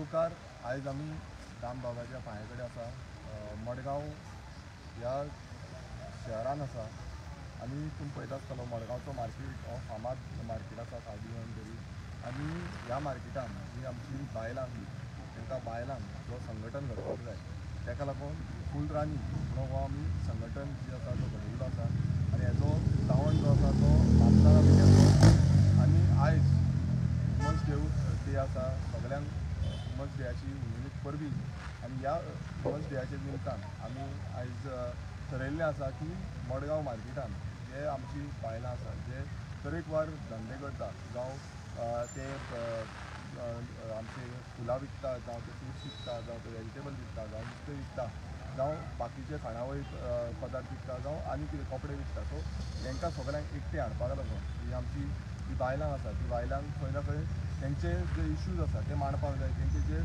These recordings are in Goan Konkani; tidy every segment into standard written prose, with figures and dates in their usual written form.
येवकार. आयज आमी दामबाबाच्या पांया कडेन आसा, मडगांव ह्या शहरान आसा आनी तुमी पळयता आसतलो मडगांवचो मार्केट हो फामाद मार्केट आसा सावथ तरी. आनी ह्या मार्केटान जी आमची बायलां तांकां बायलांक जो संघटन घडपाक जाय ताका लागून फुलराणी म्हणून हो आमी संघटन जी आसा तो घडयल्लो आसा आनी हेजो उक्तावण जो आसा तो म्हापसान आमी केल्लो. आनी आयज वुमन्स डे डे आसा, सगळ्यांक वुमन्स डेयाची हुनहुनीत परबी. आनी ह्या वुमन्स डेयाच्या निमतान आमी आयज थरयल्लें आसा की मडगांव मार्केटान जे आमची बायलां आसा जे तरेकवार धंदे करता, जावं ते आमचे फुलां विकता, जावं ते फ्रुट्स विकता, जावं ते वेजिटेबल विकता, जावं नुस्तें विकता, जावं बाकीचे खाणावळी पदार्थ विकता, जावं आनी कितें कपडे विकता. सो तांकां सगळ्यांक एकटें हाडपाक लागून ही आमची जी बायलां आसा ती बायलांक खंय ना खंय तेंचे जे इश्यूज आसा ते मांडपाक जाय, तेंचे जे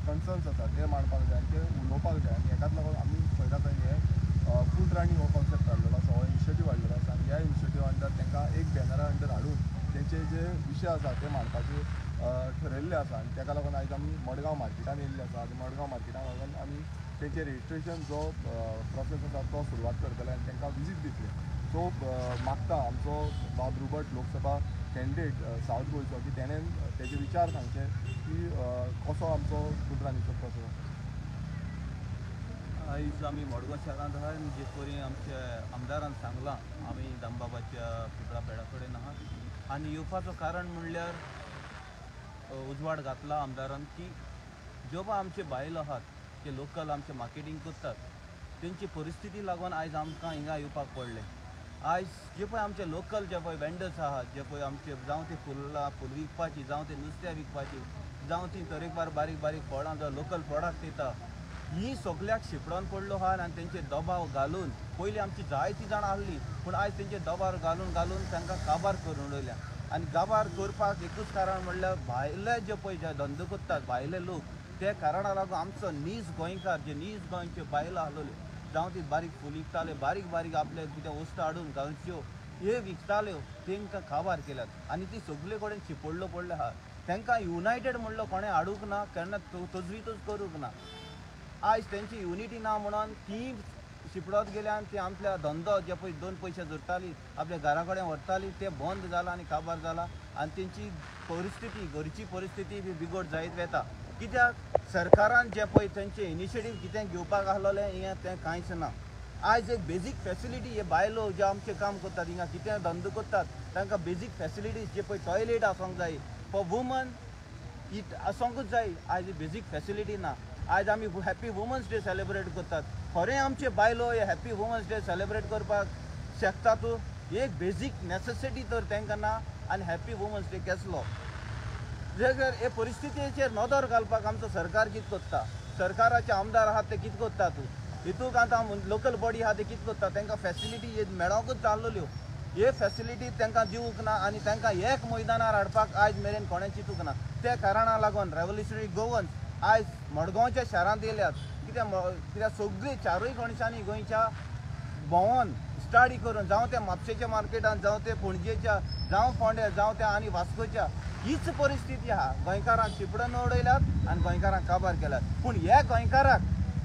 कन्सर्न्स आसा ते मांडपाक जाय आनी ते उलोवपाक जाय. आनी हेकाच लागून आमी खंय ना खंय हे फुलराणी हो कॉन्सेप्ट हाडलेलो आसा, हो इनिशिएटीव हाडलेलो आसा. आनी ह्या इनिशिएटिव अंडर तांकां एक बॅनरा अंडर हाडून तेंचे जे विशय आसा ते मांडपाचे ठरयल्ले आसा. आनी ताका लागून आयज आमी मडगांव मार्केटान येयल्ले आसा आनी मडगांव मार्केटान वचून आमी तेंचे रजिस्ट्रेशन जो प्रोसेस आसा तो सुरवात करतले आनी तांकां विजीट दितले. सो मागता आमचो बाब रुबर्ट लोकसभा कॅन्डिडेट सावथ गोंयचो की तेणेन तेजे विचार सांगचे की कसो आमचो फुलराणीचो प्रोसेस आसा. आयज आमी मडगांव शारांत आहा आनी जे परी आमच्या आमदारान सांगलां आमी दामबाबाच्या पिपळा पेडा कडेन आहा. आनी येवपाचो कारण म्हणल्यार उजवाड घातला आमदारान की ज्यो पळय आमचे बायलो आहात ते लोकल आमचे मार्केटींग करतात तेंची परिस्थिती लागून आयज आमकां हिंगा येवपाक पडलें. आयज जे पळय आमचे लोकल जे पळय वेंडर्स आहात जे पळय आमचे जावं ती फुलां फूल विकपाची, जावं ते नुस्त्या विकपाची, जावं ती तरेकवार बारीक बारीक फळां जावं लोकल प्रोडक्ट येता, ही सगल्याक शिपडोन पडलो आहा. आनी तेंचेर दबाव घालून पयलीं आमची जायतीं जाणां आहली पूण आयज तेंचेर दबाव घालून घालून तांकां काबार करून उडयल्या. आनी काबार करपाक एकूच कारण म्हणल्यार भायले जे पळय जे धंदो करतात भायले लोक ते कारणा लागून आमचो नीज गोंयकार जे नीज गोंयच्यो बायलां आहल्यो जावं ती बारीक फूल विकताल्यो, बारीक बारीक आपले कितें वस्तू हाडून गांवच्यो हे विकताल्यो तांकां काबार केल्यात आनी ती सगळे कडेन शिपडलो पडले आहा. तांकां युनायटेड म्हणलो कोणें हाडूंक ना, केन्ना तजवीतच करूंक ना. आयज तेंची युनिटी ना म्हणून ती शिपडत गेल्या आनी ती आपल्या धंदो जे पळय दोन पयशे जोडटाली आपल्या घरा कडेन व्हरताली ते बंद जाला आनी काबार जाला. आनी तेंची परिस्थिती घरची परिस्थिती बी बिगड जायत वता. कित्याक सरकारान जे पळय तेंचे इनिशिएटीव कितें घेवपाक आहलोलें हें तें कांयच ना. आयज एक बेजीक फेसिलिटी हे बायलो जे आमचें काम करतात हिंगा कितें धंदो करतात तांकां बेजीक फेसिलिटीज जे पळय टॉयलेट आसूंक जाय फॉर वुमन it आसूंकूच जाय. आयज बेजीक फेसिलिटी ना. आयज आमी हॅप्पी वुमन्स डे सेलिब्रेट करतात, खरें आमचे बायलो हे हॅप्पी वुमन्स डे सेलिब्रेट करपाक शकता तूं? एक बेजीक नेसेसिटी तर तांकां ना आनी हॅप्पी वुमन्स डे केसलो? जर हे परिस्थितीचेर नदर घालपाक आमचो सरकार कितें करता, सरकाराचे आमदार आहात ते कितें करतात, हितूंक आतां लोकल बॉडी आहा ते कितें करता, तांकां फेसिलिटी मेळोंकूच जाल्ल्यो हे फेसिलिटी तांकां दिवंक ना आनी तांकां एक मैदानार हाडपाक आयज मेरेन कोणें चिंतूंक ना. त्या कारणा लागून रेवोल्युशनरी गोवन्स आयज मडगांवच्या शारांत येयल्यात. कित्याक कित्याक सगळीं चारूय कोणशांनी गोंयच्या भोंवोन स्टडी करून जावं ते म्हापशेच्या मार्केटान, जावं ते पणजेच्या, जावं फोंड्या, जावं ते आनी वास्कोच्या, हीच परिस्थिती आहा. गोंयकारांक शिपडून उडयल्यात आनी गोंयकारांक काबार केल्यात. पूण ह्या गोंयकाराक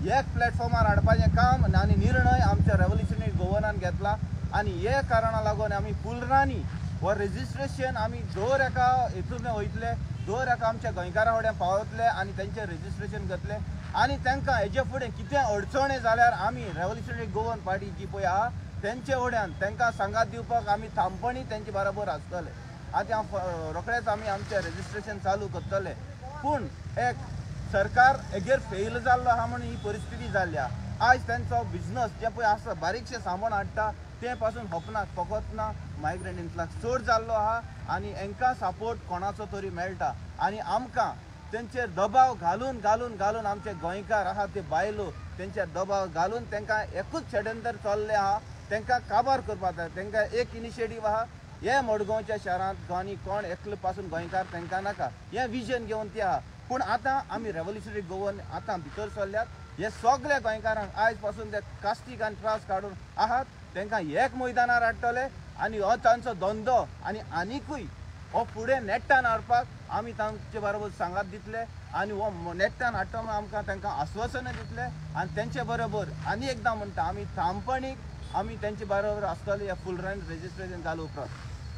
एक प्लॅटफॉर्मार हाडपाचें काम आनी निर्णय आमच्या रेवोल्युशनरी गोवनान घेतला. आनी हे कारणा लागून आमी फुलराणी हो रजिस्ट्रेशन आमी दर एका हितून वयतले, दर एका आमच्या गोंयकारां फुडें पावतले आनी तेंचें रजिस्ट्रेशन घेतले. आनी तांकां हेजे फुडें कितें अडचणे जाल्यार आमी रेवोल्युशनरी गोवन पार्टी जी पळय आहा तेंचे फुड्यान तांकां सांगात दिवपाक आमी थांबपणी तेंचे बरोबर आसतले. आतां रोखडेच आमी आमचें रजिस्ट्रेशन चालू करतले. पूण एक सरकार हेगेर फेल जाल्लो आहा म्हणून ही परिस्थिती जाल्ली आहा. आयज तेंचो बिजनस जे पळय आसा बारीकशें सामान हाडटा तें पासून खपना, फकत ना मायग्रंट इन्फ्लक्स चड जाल्लो आहा आनी हेंकां सपोर्ट कोणाचो तरी मेळटा. आनी आमकां तेंचेर दबाव घालून घालून घालून आमचे गोंयकार आहा ते बायलो तेंचेर दबाव घालून तांकां एकूच षडयंत्र चल्लें आहा, तांकां काबार करपाक जाय. तांकां एक इनिशिएटीव आहा हे मडगांवच्या शारांत आनी कोण एकले पासून गोंयकार तांकां नाका हें विजन घेवन ती आहा. पूण आतां आमी रेवोल्युशनरी गोवन आतां भितर सरल्यात. हे सगल्या गोंयकारांक आयज पासून ते कास्तीक आनी त्रास काडून आहात तांकां एक मैदानार हाडटले आनी हो तांचो धंदो आनी आनिकूय हो फुडें नेट्टान हाडपाक आमी तांचे बरोबर सांगात दितले आनी हो नेट्टान हाडटा म्हणून आमकां तांकां आस्वासनां दितले आनी तेंचे बरोबर आनी एकदां म्हणटा आमी ठामपणीक आमी तेंचे बरोबर आसतले ह्या फुलराणी रजिस्ट्रेशन जाले उपरांत.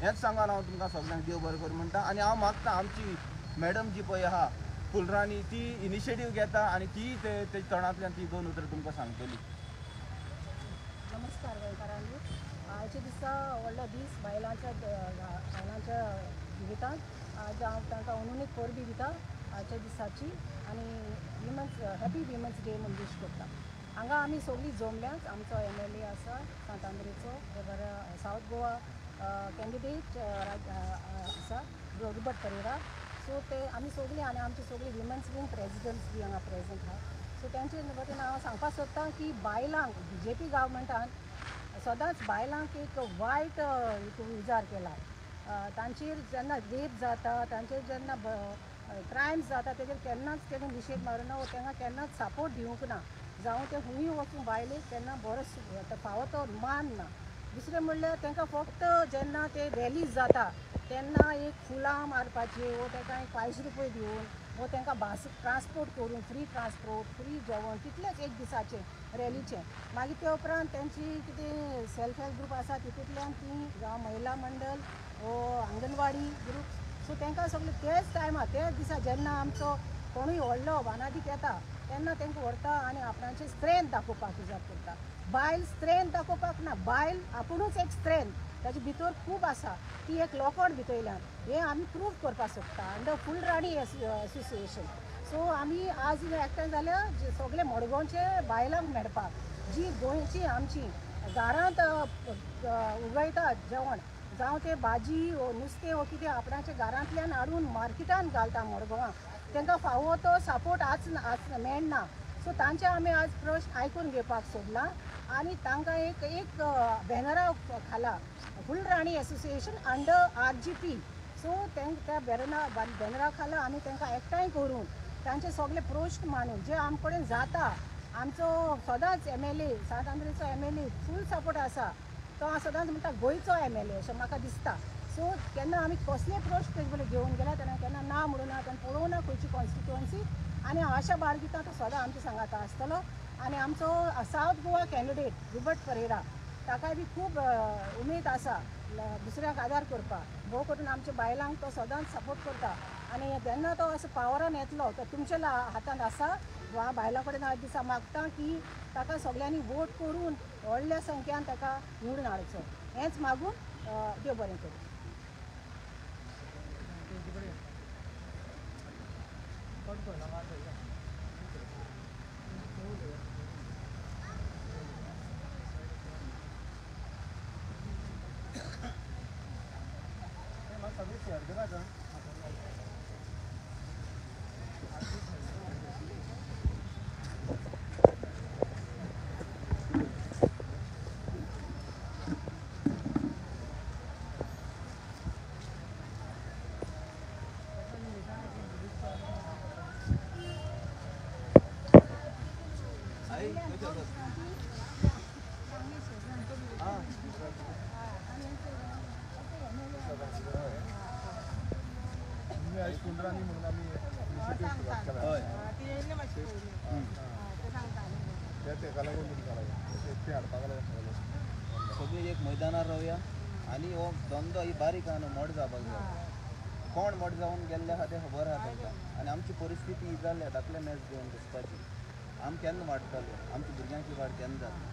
हेंच सांगून हांव तुमकां सगळ्यांक देव बरें करूं म्हणटा. आनी हांव मागता आमची मॅडम जी पळय आहा फुलराणी ती इनिशिएटीव घेता आनी ती ते तोंडांतल्यान ती दोन उतरां तुमकां सांगतली. नमस्कार गोंयकारांनी, आयच्या दिसा व्हडलो दीस बायलांच्या बायलांच्या जिवितांत. आज हांव तांकां अंदून एक परबी दिता आयच्या दिसाची आनी विमन्स हॅपी विमन्स डे म्हूण विश करता. हांगा आमी सगळीं जमल्यात. आमचो MLA आसा सांत आंद्रेचो, बऱ्या सावथ गोवा कॅन्डिडेट आसा रुबर्ट परेरा. सो ते आमी सगळीं आनी आमची सगळीं विमन्स विंग प्रेजिडंट्स बी हांगा प्रेजंट आहा. सो तेंचे वतीन हांव सांगपाक सोदतां की बायलांक BJP गव्हर्मेंटान सदांच बायलांक एक वायट विचार केला. तांचेर जेन्ना रेप जाता, तांचेर जेन्ना क्रायम्स जाता तेजेर केन्नाच तेणी निशेध मारूं ना, तांकां केन्नाच सपोर्ट दिवंक ना. जावं ते हुंय वचूं बायलेक केन्ना बरो फावो तो मान ना. दुसरें म्हणल्यार तांकां फक्त जेन्ना ते रॅलीज जाता तेन्ना एक फुलां मारपाची वो तांकां एक 5 रुपये दिवन वो तांकां बस ट्रांसपोर्ट करून फ्री ट्रांसपोर्ट फ्री जेवण तितलेंच एक दिसाचें रॅलीचें. मागीर ते उपरांत तेंची कितें सेल्फ हेल्प ग्रूप आसा तितूंतल्यान ती जावं महिला मंडळ वो आंगणवाडी ग्रूप सो तांकां सगळें तेच टायमार त्याच दिसा जेन्ना आमचो कोणूय व्हडलो वानादीक येता तेन्ना तांकां व्हरता आनी आपणाचें स्ट्रेंथ दाखोवपाक विचार करता. बायल स्ट्रेंथ दाखोवपाक ना, बायल आपुणूच एक स्ट्रेंथ ताजे भितर खूब आसा, ती एक लोकण भितरल्यान हें आमी प्रूव करपाक सोदता अंडर फुलराणी एसोसिएशन. सो आमी आज एकठांय जाल्यार सगळे मडगांवचे बायलांक मेळपाक जी गोंयची आमची घरांत उगयतात जेवण, जावं तें भाजी वो नुस्तें वो कितें आपणाच्या घरांतल्यान हाडून मार्केटान घालता मडगांवां, तांकां फावो तो सपोर्ट आज मेळना. सो तांचे आमी आज प्रश्न आयकून घेवपाक सोदला आनी तांकां एक एक बॅनरा खाला फुलराणी एसोसिएशन अंडर RGP सो त्या बॅनरा खाला आमी तांकां एकठांय करून तांचे सगळे प्रश्न मांडून जे आम कडेन जाता. आमचो सदांच MLA सांत आंद्रेचो MLA फूल सपोर्ट आसा, तो सदांच म्हणटा गोंयचो MLA अशें म्हाका दिसता. सो केन्ना आमी कसले प्रश्न तेजे कडेन घेवन गेल्या तेन्ना केन्ना ना म्हणूं ना, तेन्ना पळोवं ना खंयची कॉन्स्टिट्युअन्सी. आनी आशा बाळगिता तो सदां आमच्या सांगाता आसतलो. आनी आमचो सावथ गोवा कॅन्डिडेट रुबर्ट परेरा ताकाय बी खूब उमेद आसा दुसऱ्यांक आदार करपाक, भोव करून आमच्या बायलांक तो सदांच सपोर्ट करता. आनी जेन्ना तो असो पावरान येतलो तो तुमच्या हातान आसा. हांव बायलां कडेन आज दिसा मागता की ताका सगळ्यांनी वोट करून व्हडल्या संख्यान ताका निवडून हाडचो, हेंच मागून देव बरें करूं. फुलराणी म्हणून आमी इनिशिएटीव सुरवात केला तेका लागून तुमकां लागून ते हाडपाक लागून सगळीं एक मैदानार रावया आनी हो धंदो ही बारीक आहा न्हू मोड जावपाक जाय. कोण मोड जावन गेल्ले आहा तें खबर आहा तांकां. आनी आमची परिस्थिती ही जाल्या धाकले मॅच घेवन बसपाची. आमी केन्ना वाडटले, आमच्या भुरग्यांची वाड केन्ना जातली.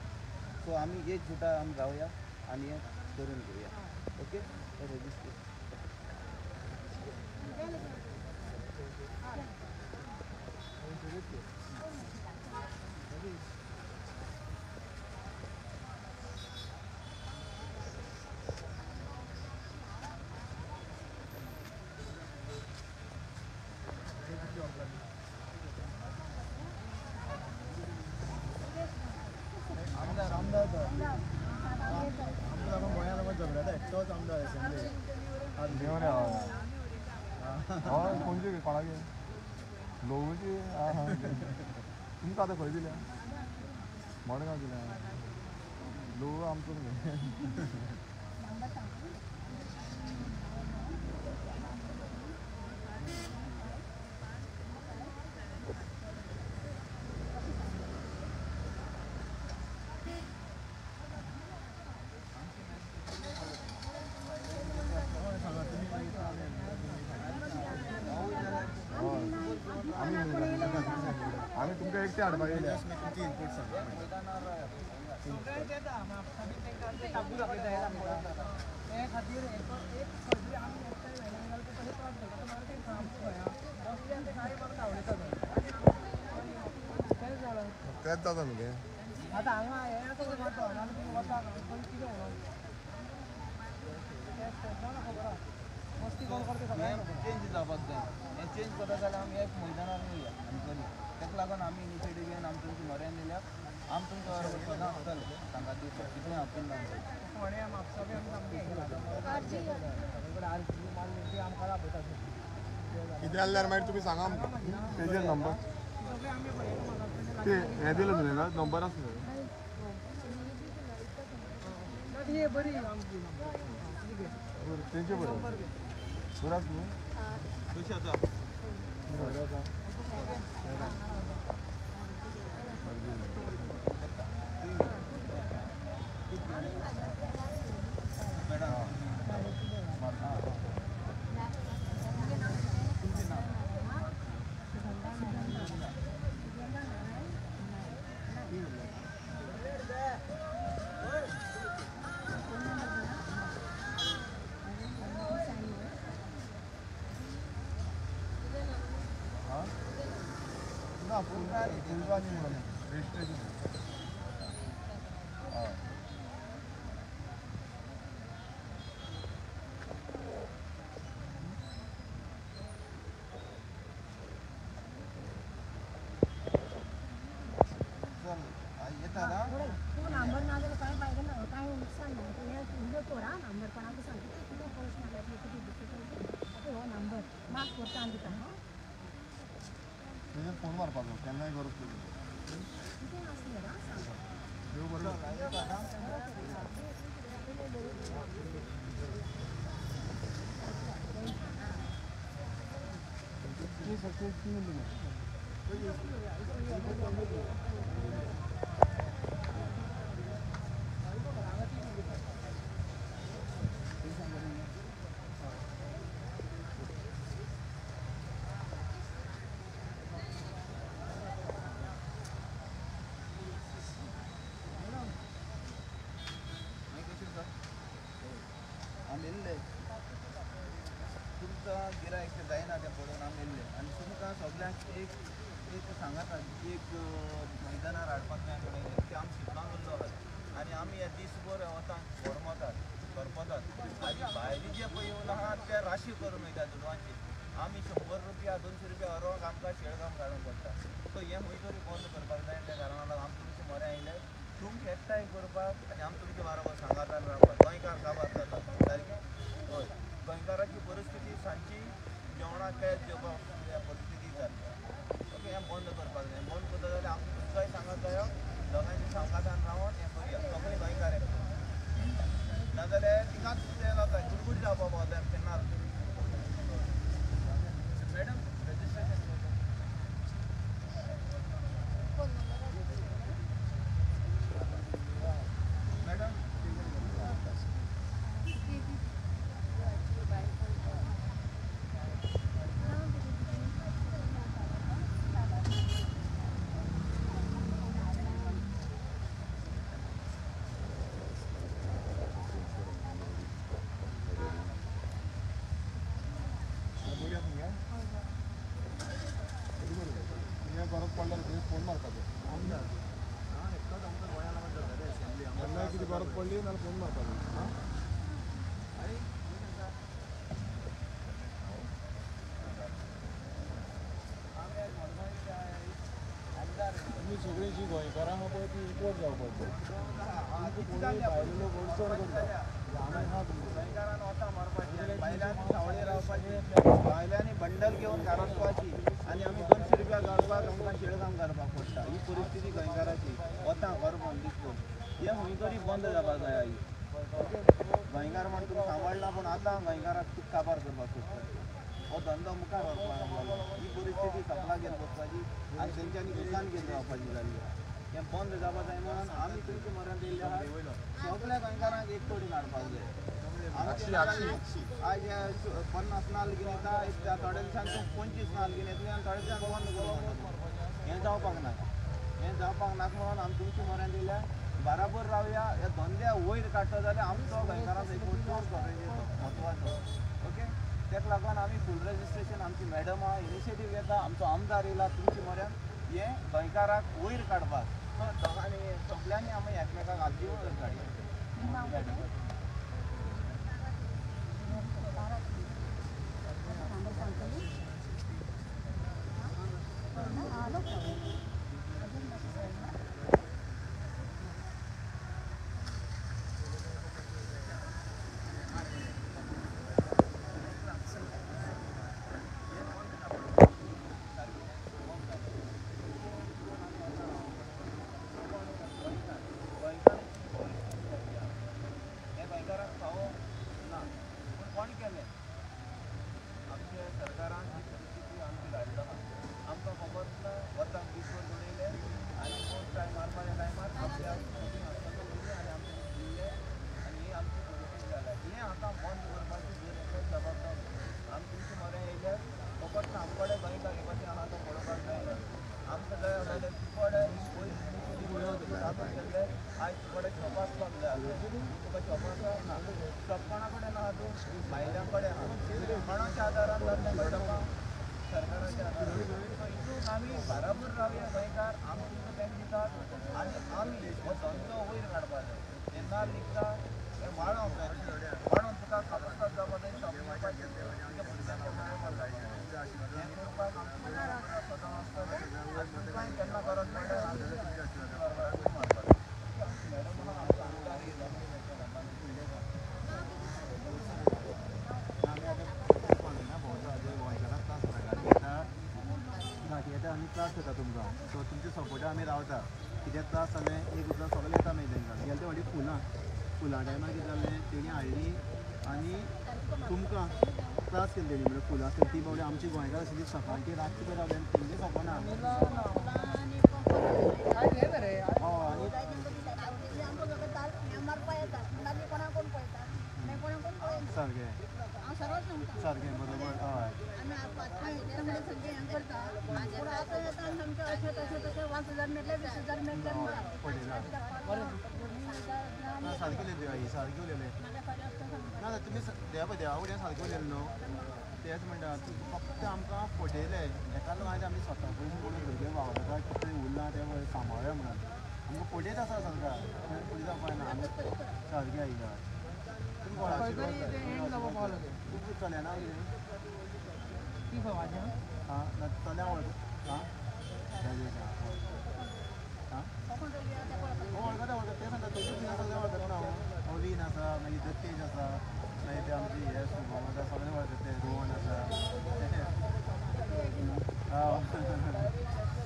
सो आमी एक जुटा आमी रावया आनी हें करून घेवया. ओके रजिस्टर हय खंयचे कोणागे लोवूची आं हां तुमकां आतां खंय दिल्या मडगांव दिल्या लोवू आमचो न्हू. एकटे हाडपाक येयल्या. तेंच जाता न्हू तें. आतां हांगा हें आसा वता कितें मस्ती कोण करता चेंज जावपाक जाय. हें चेंज करता जाल्यार आमी एक मैदानार येवया आनी करूया. ताका लागून आमी इनिशिएटीव घेवन आमी तुमच्या म्हऱ्यान येयल्या. आमी तुमच्या बरोबर सदां आसतले सांगात दिवपाक कितलें अपील ना. फोंड्या म्हापसा बी आमी सामकें आमकां दाखयता. कितें जाल्यार मागीर तुमी सांगा आमकां तेजेर नंबर ते हें दिलें न्हू ताका नंबर आसा बरी आमची बरें तेंचे बरें बरें आसा न्हू. कशें आसा बरें आसा. ना फूल फुलवानी म्हणून रजिस्ट्रेशन. हय चल येता ना. तूं नंबर ना जाल्यार कांय फायदो ना, कांय लुकसाण ना. हें उलोवप कर आं नंबर कोणाक सांग कितें कितें प्रश्न आसल्यार कितें डिफिकल्टी हो नंबर मार्क करता आनी दिता. हां तेजेर फोन मारपाचो केन्नाय गरज पडली. कितें आसल्यार आं सांग. देव बरें. आमी येयल्ले तुमकां गिरायक जायना तें पळोवन आमी येयल्ले आनी तुमकां सगल्यांक एक एक सांगाता एक मैदानार हाडपाक जाय म्हणून तें आमी शिकपाक उरलो आहा. आनी आमी ह्या दीसभर वता गरमतात करपतात आनी भायली जे पळय येवन आहा ते राशी करून वयता दुडवांची. आमी 100 रुपया 200 रुपया हरोंक आमकां शेळगांव काडूंक पडटा. सो हें खंय तरी बंद करपाक जाय. त्या कारणाक लागून आमी तुमचे म्हऱ्यान आयले तुमकां एकठांय करपाक आनी आमी तुमचे बरोबर सांगातान रावपाक. गोंयकार काबार जाता सारकें. हय गोंयकाराची परिस्थिती सांजची जेवणाक पेज जेवपाक परिस्थिती जाली. ओके हें बंद करपाक जाय. बंद करता जाल्यार आमकां तुमकांय सांगात जायो दोगांयच्या सांगातान रावन हें करुया सगळीं गोंयकार एकठांय. नाजाल्यार तिंगाच तें जाता गुडगुड जावपा पावता केन्ना. Madam registration madam. बरी आसा मगे. गरज पडल्यार तुवें फोन मारपाचो. केन्नाय कितें गरज पडली जाल्यार फोन मारपाचो. आं तुमी सगळीं जी गोंयकारां आहा पळय ती एकवट जावपाक जाय. कोणूय भायले लोक अडचण करता आमी आहा तुमकां. गोंयकारान वता मारपाची बायलांनी सावळी रावपाची बायलांनी बंडल घेवन घरा वचपाची आनी आमी 200 रुपया घालपाक आमकां शेळगांव काडपाक पडटा. ही परिस्थिती गोंयकाराची वता गरबन दिसभर हें खंय तरी बंद जावपाक जाय. ही गोंयकार म्हण तुमी सांबाळना पूण आतां गोंयकाराक खूब काबार करपाक सोदता. हो धंदो मुखार व्हरपाक लागलो. ही परिस्थिती सपला घेवन वचपाची आनी तेंच्यांनी दुकान घेवन रावपाची जाल्ली. हें बंद जावपाक जाय म्हणून आमी तुमचे म्हऱ्यांत येयल्ले आहात. सगळ्या गोंयकारांक एक कडेन हाडपाक जाय. आयज 50 नाल्ल घेवन येता, थोड्या दिसान तूं 25 नाल्ल घेवन येतले आनी थोड्या दिसान बंद करूं म्हणटा. हें जावपाक ना. हें जावपाक नाका म्हणून आमी तुमच्या म्हऱ्यान दिल्या बराबर रावया. ह्या धंद्या वयर काडटा जाल्यार आमचो गोंयकारांचो एक चड म्हत्वाचो. ओके, तेका लागून आमी फूल रेजिस्ट्रेशन आमची मॅडम आहा इनिशिएटीव घेता, आमचो आमदार येयला तुमच्या म्हऱ्यान हें गोंयकाराक वयर काडपाक. सो दोगांनी सगल्यांनी आमी एकमेकाक हात दिवन काडया. आमी बराबर रावया गोंयकार, आमी तुमकां बँक दितात आनी आमी हो धंदो वयर काडपाचो. हे नाल्ल विकता हे वाडोवंक जाय, वाडोवन तुका कापसाद जावपा जाय, शॉपिंग येवपाचें, तुज्या भुरग्यांक मेळपाक जाय. हें करपाक आमकां सदां आसतलें आनी तुमकांय केन्ना गरज पडल्यार आमी मारपाक. मॅडम आमचो आमदार येयला. गाडयेता आनी त्रास जाता तुमकां, सो तुमच्या सपोर्टाक आमी रावता. कितें त्रास जालें एक सुद्दां सगळें येता मागीर तांकां. गेले ते फावटी फुलां फुलां टायमार कितें जालें तेणी हाडली आनी तुमकां त्रास केले तेणी. म्हणल्यार फुलां आसतली ती बावडी आमची गोंयकार आशिल्ली सकाळची रातची पळय रावली आनी तेंचे सपना. हय, आनी सारकें सारकें बरोबर. हय, ना सारकें उलयलें आई, सारकें उलयलें. ना ना तुमी देवा पळय देवा वटेन सारकें उलयलें न्हू, तेंच म्हणटा फक्त आमकां फटयलें. हेका लागून आयज आमी स्वता पयशे पडून भुरगे वावरता कितें उरलां तें सांबाळया म्हणून आमकां फटयत आसा सरकार. फुडें जावपाक ना आमी सारकें आई. हय, तुमी कोणा तुमकां चलया ना कितें? आं ना चल्या वळख. आं आं वळखता वळखता तें सांगता. तुज्यो बीन आसा वळखता ना हांव. अवीन आसा, मागीर दत्तेज आसा, मागीर ते आमचे हे शुभम आसा, सगळे वळखता ते, रोहन आसा.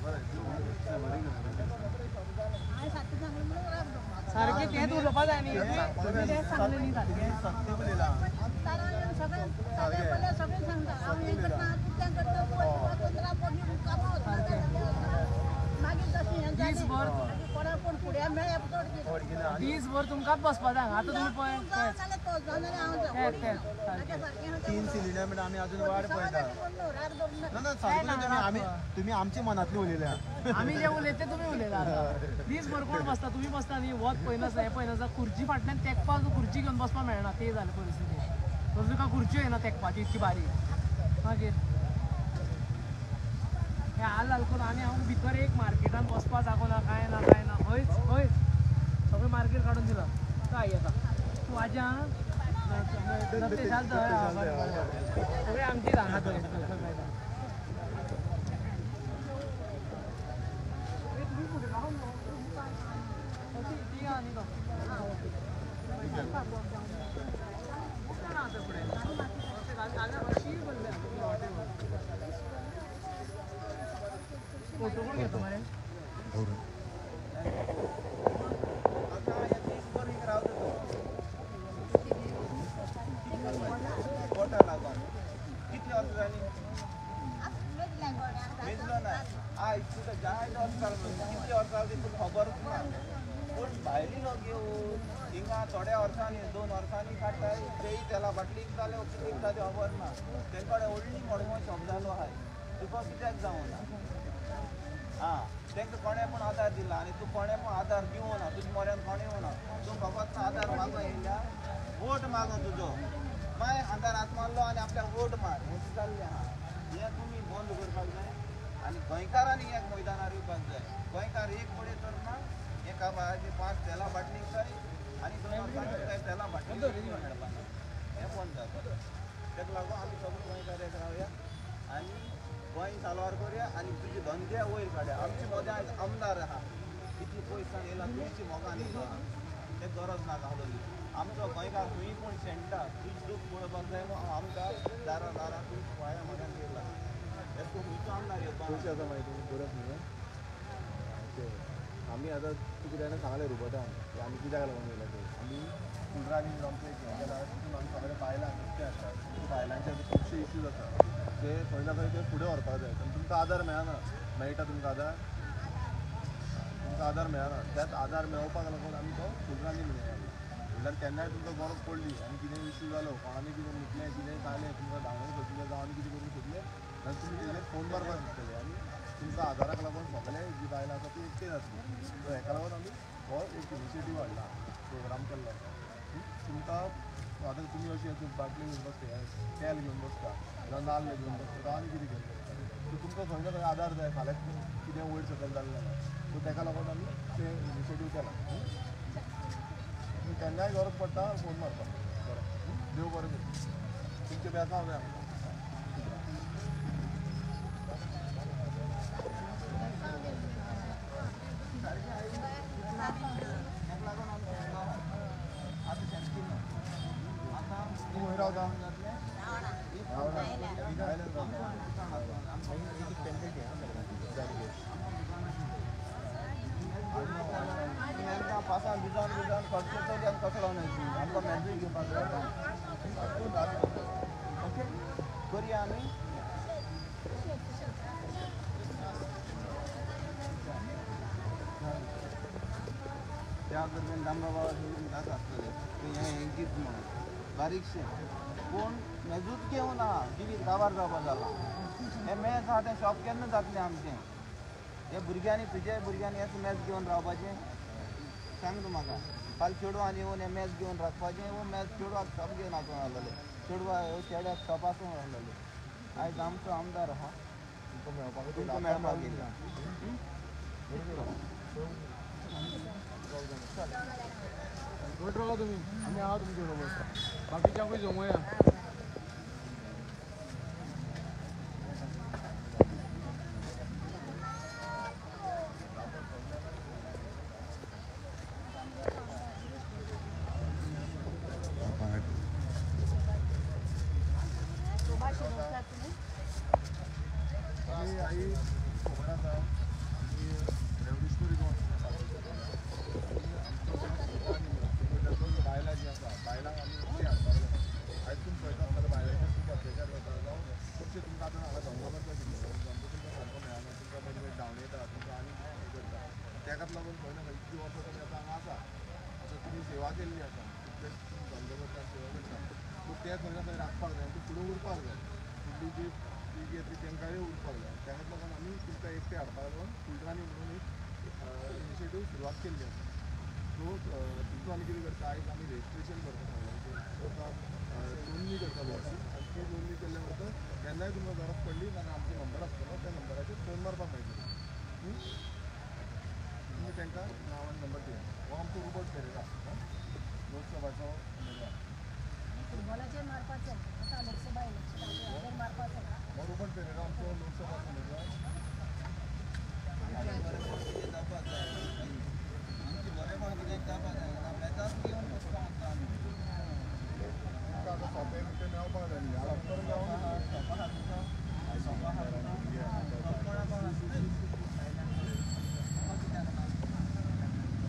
बरें बरें सारकें तेंच उलोवपा जाय न्ही, सत्य उलयलां. दीसभर तुमकांच बसपा जाय. आतां तुमी पळय 3 सिलिंडर म्हणल्यार आमी अजून वाट पळयता. ना ना सारकें आमी तुमी आमच्या मनांतली उलयल्या, आमी जे उलयते तुमी उलयला. दीसभर कोण बसता? तुमी बसता न्ही, वत पळयनासता हें पळयनासता, खुर्ची फाटल्यान तेंकपाक खुर्ची घेवन बसपाक मेळना, ते जालें परिस्थिती. तुका खुर्च्यो येना तेंकपाची इतकी बारीक. मागीर हे हाल हाल करून आनी हांव भितर एक मार्केटान बसपा जागो ना, कांय ना कांय ना, खंयच खंयच सगळें मार्केट काडून दिलां. काय येता तूं आज्या सगळें आमची हांगा थंय. फोटो कोण घेता मरे? कितले वर्सां जालीं मेजलो ना आयज तुका जायते वर्सां कितले वर्सां जालीं तुका खबरूच ना. पूण भायली लोक येवन हिंगा थोड्या वर्सांनी 2 वर्सांनी काडटाय, तेय तेला बाटली जाले कितें विकता तें खबर ना. तेंचे कडेन व्हडली मडगांव शॉप जालो आहाय, तुका कित्याक जावना? आं तांकां कोणें पूण आदार दिला आनी तूं कोणें पूण आदार दिवना, तुज्या मोऱ्यान कोणें येवना, तूं फकत आदार मागून येयल्या, वोट मागून तुजो मागीर आदार हात मारलो आनी आपल्याक वोट मार, हें जाल्लें आहा. हें तुमी बंद करपाक जाय आनी गोंयकारांनी एक मैदानार येवपाक जाय. गोंयकार एक कडेन तर ना, एका बाळाची 5 तेलां बाटली जाय आनी 2 वर्सां काय तेलां बाटली मेळपाक ना, हें बंद जावपाक जाय. ताका लागून आमी सगळे गोंयकार एक रावया आनी गोंय साल्वार करुया आनी तुजे धंदे वयर काडया. आमचे मदें आयज आमदार आहा, कितले पयसान येयला, तुमची मोगान येयलो आहा, तें गरज ना घालोली. आमचो गोंयकार खंय पूण शेणटा, तुजें दूख पळोवपाक जाय म्हणून आमदार दारां दारां तुमच्या वाया म्हऱ्यान येयला. तें खंयचो आमदार येवपाक कशी आसा मागीर तुमी बरें न्हू? ओके, आमी आतां तुका तेणें सांगलें रुबटान की आमी कित्याक लागून येयला ते. आमी कुलरानी आमचें एक हें केलां, तितून आमी सगळे बायलां नुस्तें हाडटा, बायलांचे आतां खुबशे इश्यूज आसा, ते खंय ना खंय ते फुडें व्हरपाक जाय. आनी तुमकां आदार मेळना, मेळटा तुमकां आदार? तुमकां आदार मेळना, त्याच आदार मेळोवपाक लागून आमी तो फुलरानी म्हणून घातला. म्हणल्यार केन्नाय तुमकां गरज पडली आनी कितें इश्यू जालो, कोणानी कितें म्हटलें, कितें जालें, तुमकां धांवूंक सोदलें जावं आनी कितें करूंक सोदलें जाल्यार तुमी तेजेर फोन मारपाक शकतले आनी तुमकां आदाराक लागून सगळे जी बायलां आसा ती एकटे जातली. सो हेका लागून आमी हो एक इनिशिएटीव हाडला, प्रोग्राम केल्लो आसा. तुमकां आतां तुमी अशी बाटली घेवन बसता, तेल घेवन बसता, जावं नाल्ल घेवन बसता, जावं आनी कितें घेवन बसता, सो तुमकां खंय ना खंय आदार जाय, फाल्यां कितें वयर सकयल जालें जाल्यार. सो ताका लागून आमी ते इनिशिएटीव केला. केन्नाय गरज पडटा फोन मारपाक. बरें, देव बरें करूं, तुमचें बेसांव जाय आमकां. तूं खंय रावता? पासान भिजावन भिजावन खर्च चली आमी कसो लावन आमकां मॅजूय घेवपाक जाय. ओके, करया आमी. त्या दरम्यान दामबाबा दास आसतले ते हें गिफ्ट म्हणून बारीकशें, पूण मेजूच घेवना, जिवीत काबार जावपा जालां. हें मेज आहा तें शॉप केन्ना जातलें आमचें? हे भुरग्यांनी, तुज्या भुरग्यांनी हेच मेज घेवन रावपाचें? सांग तूं म्हाका. फाल्यां चेडवान येवन हें मेज घेवन राखपाचें, वो मेज चेडवाक शॉप घेवन आसून आसलेलें, चेडवा चेड्याक शॉप आसून आसलेलें. आयज आमचो आमदार आहा, तुमकां मेळपाक येयला. घट रावा तुमी, आमी आहा तुमचे बरोबर, बाकीच्यांकूय जमोया. आमी आई खबर आसा, आमी रेवल्युशनरी बायलां जीं आसा, बायलांक आमी एकटी हाडपाक जाय. आयज तुमी पळयता आसतना बायलांचेर खूब अत्याचार जाता, जावं खुबशे तुमकां आतां हांगा धंदो करता कितें, धंदो तुमकां सारको मेळना, तुमकां मदीं मदीं धांवणे येता, तुमकां आनी हें करता. ताकाच लागून खंय ना खंय इतलीं वर्सां तुमी आतां हांगा आसा, आतां तुमी सेवा केल्ली आसा, तितलेच तुमी धंदो करता, सेवा करता, सो तें खंय ना खंय राखपाक जाय, तें फुडें उरपाक जाय. फुडली जी पिळगी येतली तांकांय उरपाक जाय. ताकाच लागून आमी तुमकां एकटे हाडपाक लागून फुलरानी म्हणून एक इनिशिएटीव सुरवात केल्ली आसा. सो तितून आमी कितें करता, आयज आमी रजिस्ट्रेशन करता सगळ्यांचें, नोंदणी करता भोवशी, आनी ती नोंदणी केल्ल्या उपरांत केन्नाय तुमकां गरज पडली जाल्यार आमचो नंबर आसतलो, त्या नंबराचेर फोन मारपाक मेळटलो. तुमी तांकां नांव आनी नंबर दिया. हो आमचो रुबर्ट पेरेरा, लोकसभाचो उमेदवार. फुटबॉलाचेर मारपाचो आतां लोकसभा इलेक्शनाचेर मारपाचो. हो रुबर्ट पेरेरा आमचो लोकसभाचो उमेदवार. जावपाक जाय आमचें बरेंपण कितें जावपाक जाय, मेजाच घेवन बसता आमी. तुमकां आतां सोंपें बिपें मेळपाक जाय न्ही, डॉक्टर मेळोंक शॉप आहा तुजो, शॉप आहा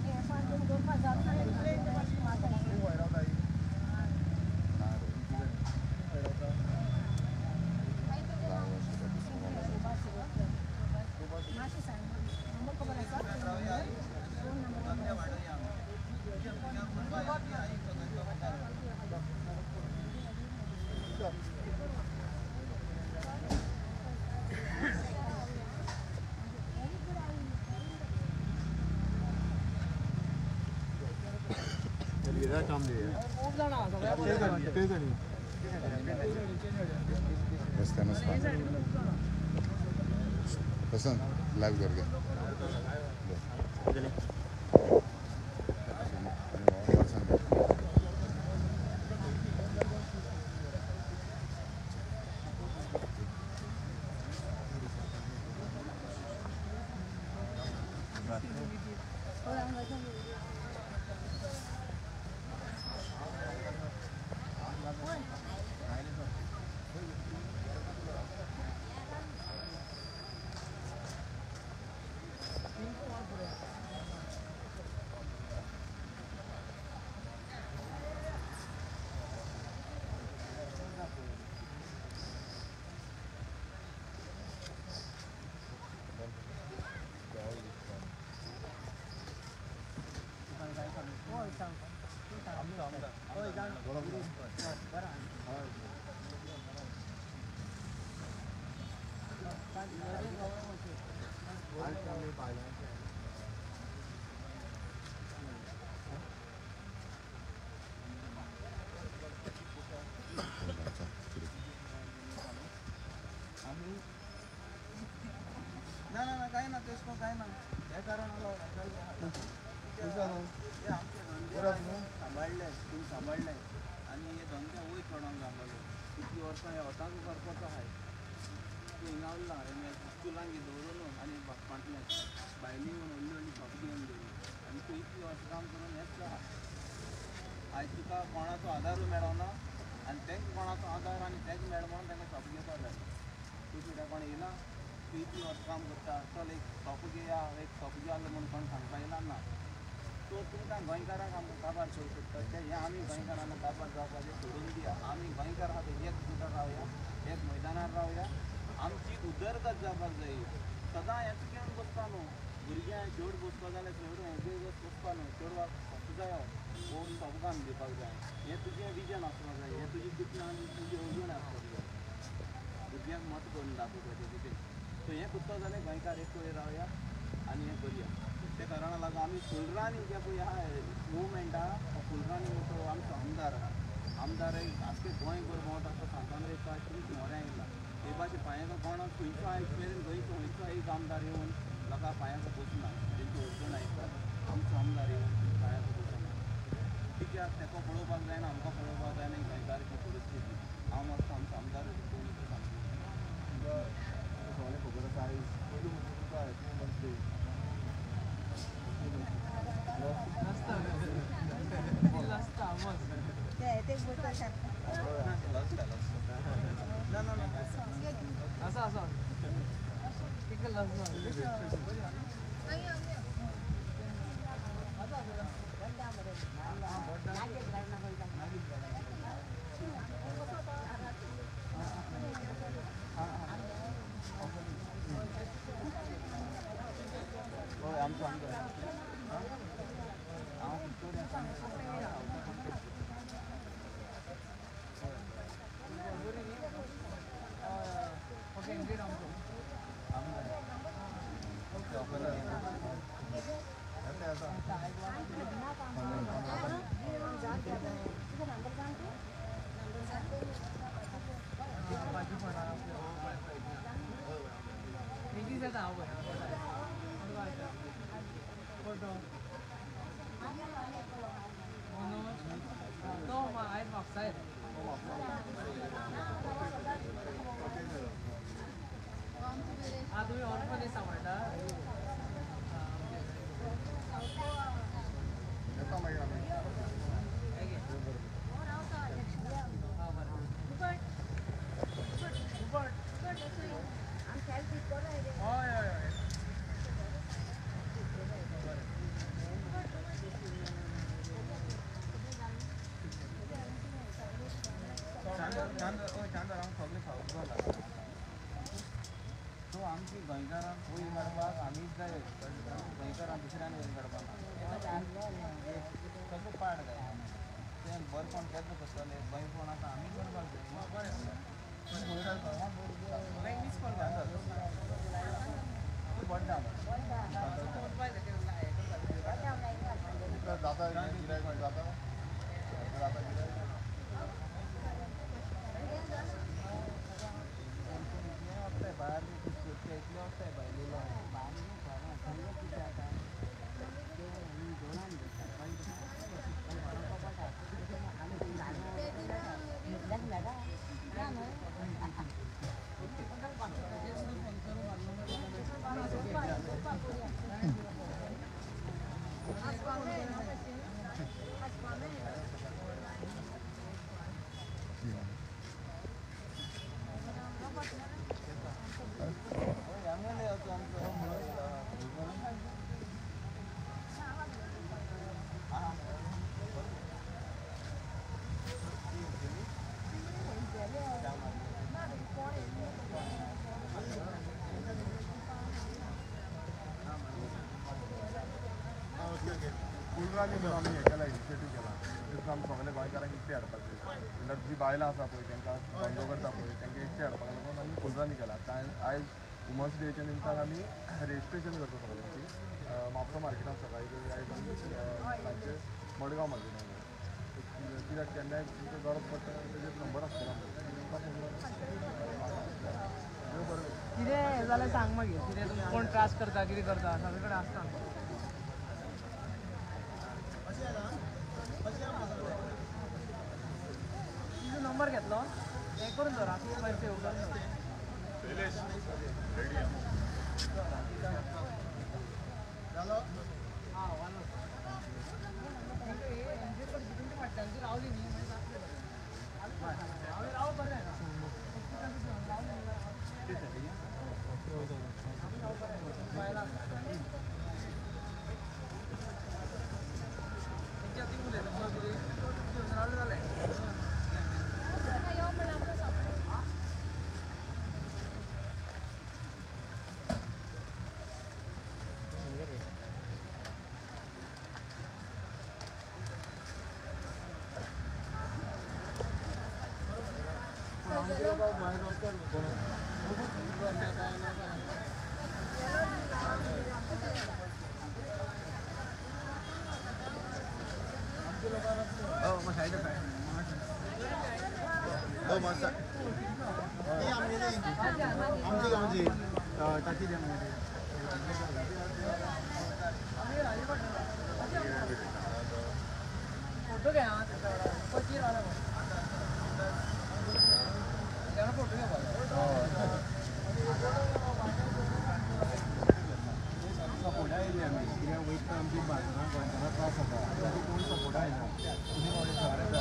हें पांच दवरपाक जाता. तूं खंय रावता आई? खंय रावता? काम खूब जाणां सगळ्या पसंद लाइव कर गया। ना ना ना काय ना तेच काय ना हे कारण सांबाळले तुमी सांबाळले आनी हे धंदे वयर चडोंक लागलो इतली वर्सां हे वताक करपाचो आहाय तूं हिंगा उरला स्कुलान दवरलो आनी फाटल्यान भायली येवन व्हडली व्हडली शॉप घेवन दवरली आनी तूं इतली वर्सां काम करून हेंच आहा. आयज तुका कोणाचो आदारूय मेळना आनी तांकां कोणाचो आदार आनी तांकां मेळ म्हणून तांकां शॉप घेवपाक जाय. तूं कित्याक कोण येयला तूं इतली वर्सां काम करता चल एक शॉप घेया एक शॉप घेया म्हणून कोण सांगपा येयला ना. सो तुमकां गोंयकारांक आमकां काबार करूं शकता ते हें आमी गोंयकारांक काबार जावपाचें सोडून दिया. आमी गोंयकार आहा ते एक जुटार रावया एक मैदानार रावया आमची उदरगत जावपाक जाय. सदां हेंच घेवन बसपा न्हू भुरग्यांक चेड बसपा जाल्यार चेडूं हें बसपा न्हू चेडवाक शॉप जायो वो शॉप काम दिवपाक जाय. हें तुजें विजन आसपाक जाय हें तुजी चिंतन आनी तुजी येवजण आसपाक जाय भुरग्यांक मत करून दाखोवपाचें कितें. सो हें करता जाल्यार गोंयकार एक वयर रावया आनी हें करया. त्या कारणाक लागून आमी फुलरानी जे पळय आहा मुवमेंट आहा हो फुलरानी म्हणटा तो आमचो आमदार आहा. आमदार एक आख्खे गोंयभर भोंवता तो सांतान येता तुमच्या मोऱ्या येयला हे भाशेन पांयांक कोण खंयचो आयज मेरेन गोंयचो खंयचो एक आमदार येवन लोकां पांयांक बसना तेंची अडचण आयकता. आमचो आमदार येवन पांयांक बसना कित्याक ताका पळोवपाक जायना आमकां पळोवपाक जायना गोंयकाराची परिस्थिती. हांव मातसो आमचो आमदार सांगता खबर आसा आयज पयलू म्हणजे तुमकां हॅपी वुमन्स डे. आमचो आमदार हांव सो आमची गोंयकारांक वयर काडपाक आमीच जाय गोंयकारांक दुसऱ्यान वयर काडपाक कसो पाड जाय तें बरेपण केन्ना करतले गोंयपण आतां आमी करपाक जाय. जाता गिरायक जाता. कुंद्रांनी म्हणून आमी हें केलां, इनिशिएटीव केला. तितून आमी सगळे गोंयकारांक एकटे हाडपाचें, म्हणल्यार जी बायलां आसा पळय तांकां धंदो करता पळय तांकां एकटे हाडपाक लागून आमी कुंद्रांनी केला. आयज वुमन्स डेच्या निमतान आमी रजिस्ट्रेशन करता सगळ्यांची म्हापसा मार्केटान सकाळी आयज आमी सांजचे मडगांव मार्केटान, कित्याक केन्नाय तुमकां गरज पडटा तेजेर नंबर आसतलो तुमकां फोन बरें. कितें जाल्यार सांग मागीर, कितें तुमी कोण त्रास करता कितें करता सगळे कडेन आसता. तुजो नंबर घेतलो हें करून दवर, आतां मागीर सेव करून दवर. फाटल्यान रावली न्ही हांवें राव बरें जालें. फोटो घे फोटो घे. सपोर्टा येयली आमी, कित्याक वयता आमची बाजारां गोंयकारां त्रास जाता, ताका कोण सपोर्टा येना, तुमी कोणी खबर आसा.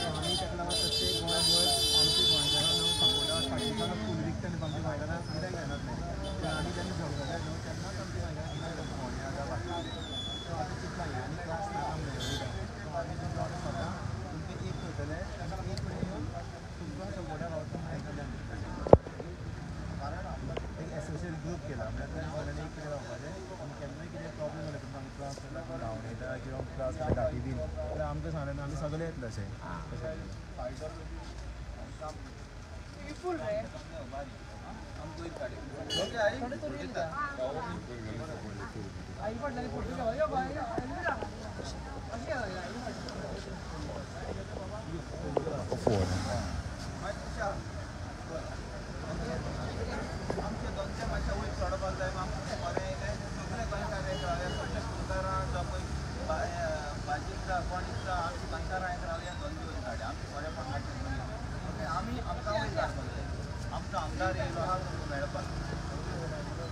आमी ताका लागून प्रत्येक गोंयभर आमची गोंयकारां न्हू सपोर्टा फाटीं फूल विकता न्हू आमच्या गोंयकारां कित्याक घेनात न्हू, पूण आमी जेन्ना झगडले न्हू तेन्नाच आमच्या गोंयकारां कित्याक घेता फोंड्यां जावं बाकी कितें. सो आतां चिंतलां हें आनी त्रास नाका म्हणून सो आमी तुमकां सदां तुमकां एक करतले, ताका एक कडेन येवन तुमकां सपोर्टा गावता म्हणून कारण एक एसोसिएट ग्रूप केला, म्हणल्यार तुमी सगळ्यांनी एक कडेन रावपाचें आनी केन्नाय कितें प्रॉब्लम जाल्यार तुमकां त्रास जाल्यार धांवड येता किंवा त्रास जाल्यार गाडी बीन जाल्यार आमकां सांगलें आमी सगळे येतले अशें तशें. फोन आमचे धंदे मातशे वयर चडपाक जाय, आमकां बरें सगळे गोंयकार एक रावया, सगळे फुलकारां जावं पळय भाजी विकता कोण विकता, आमची गोंयकारां एक रावया, धंदे वयर काडया, आमचें बरेंपण मातशें. आमी आमकां वयर काडपाक जाय, आमचो आमदार येयलो आहा तुमकां मेळपाक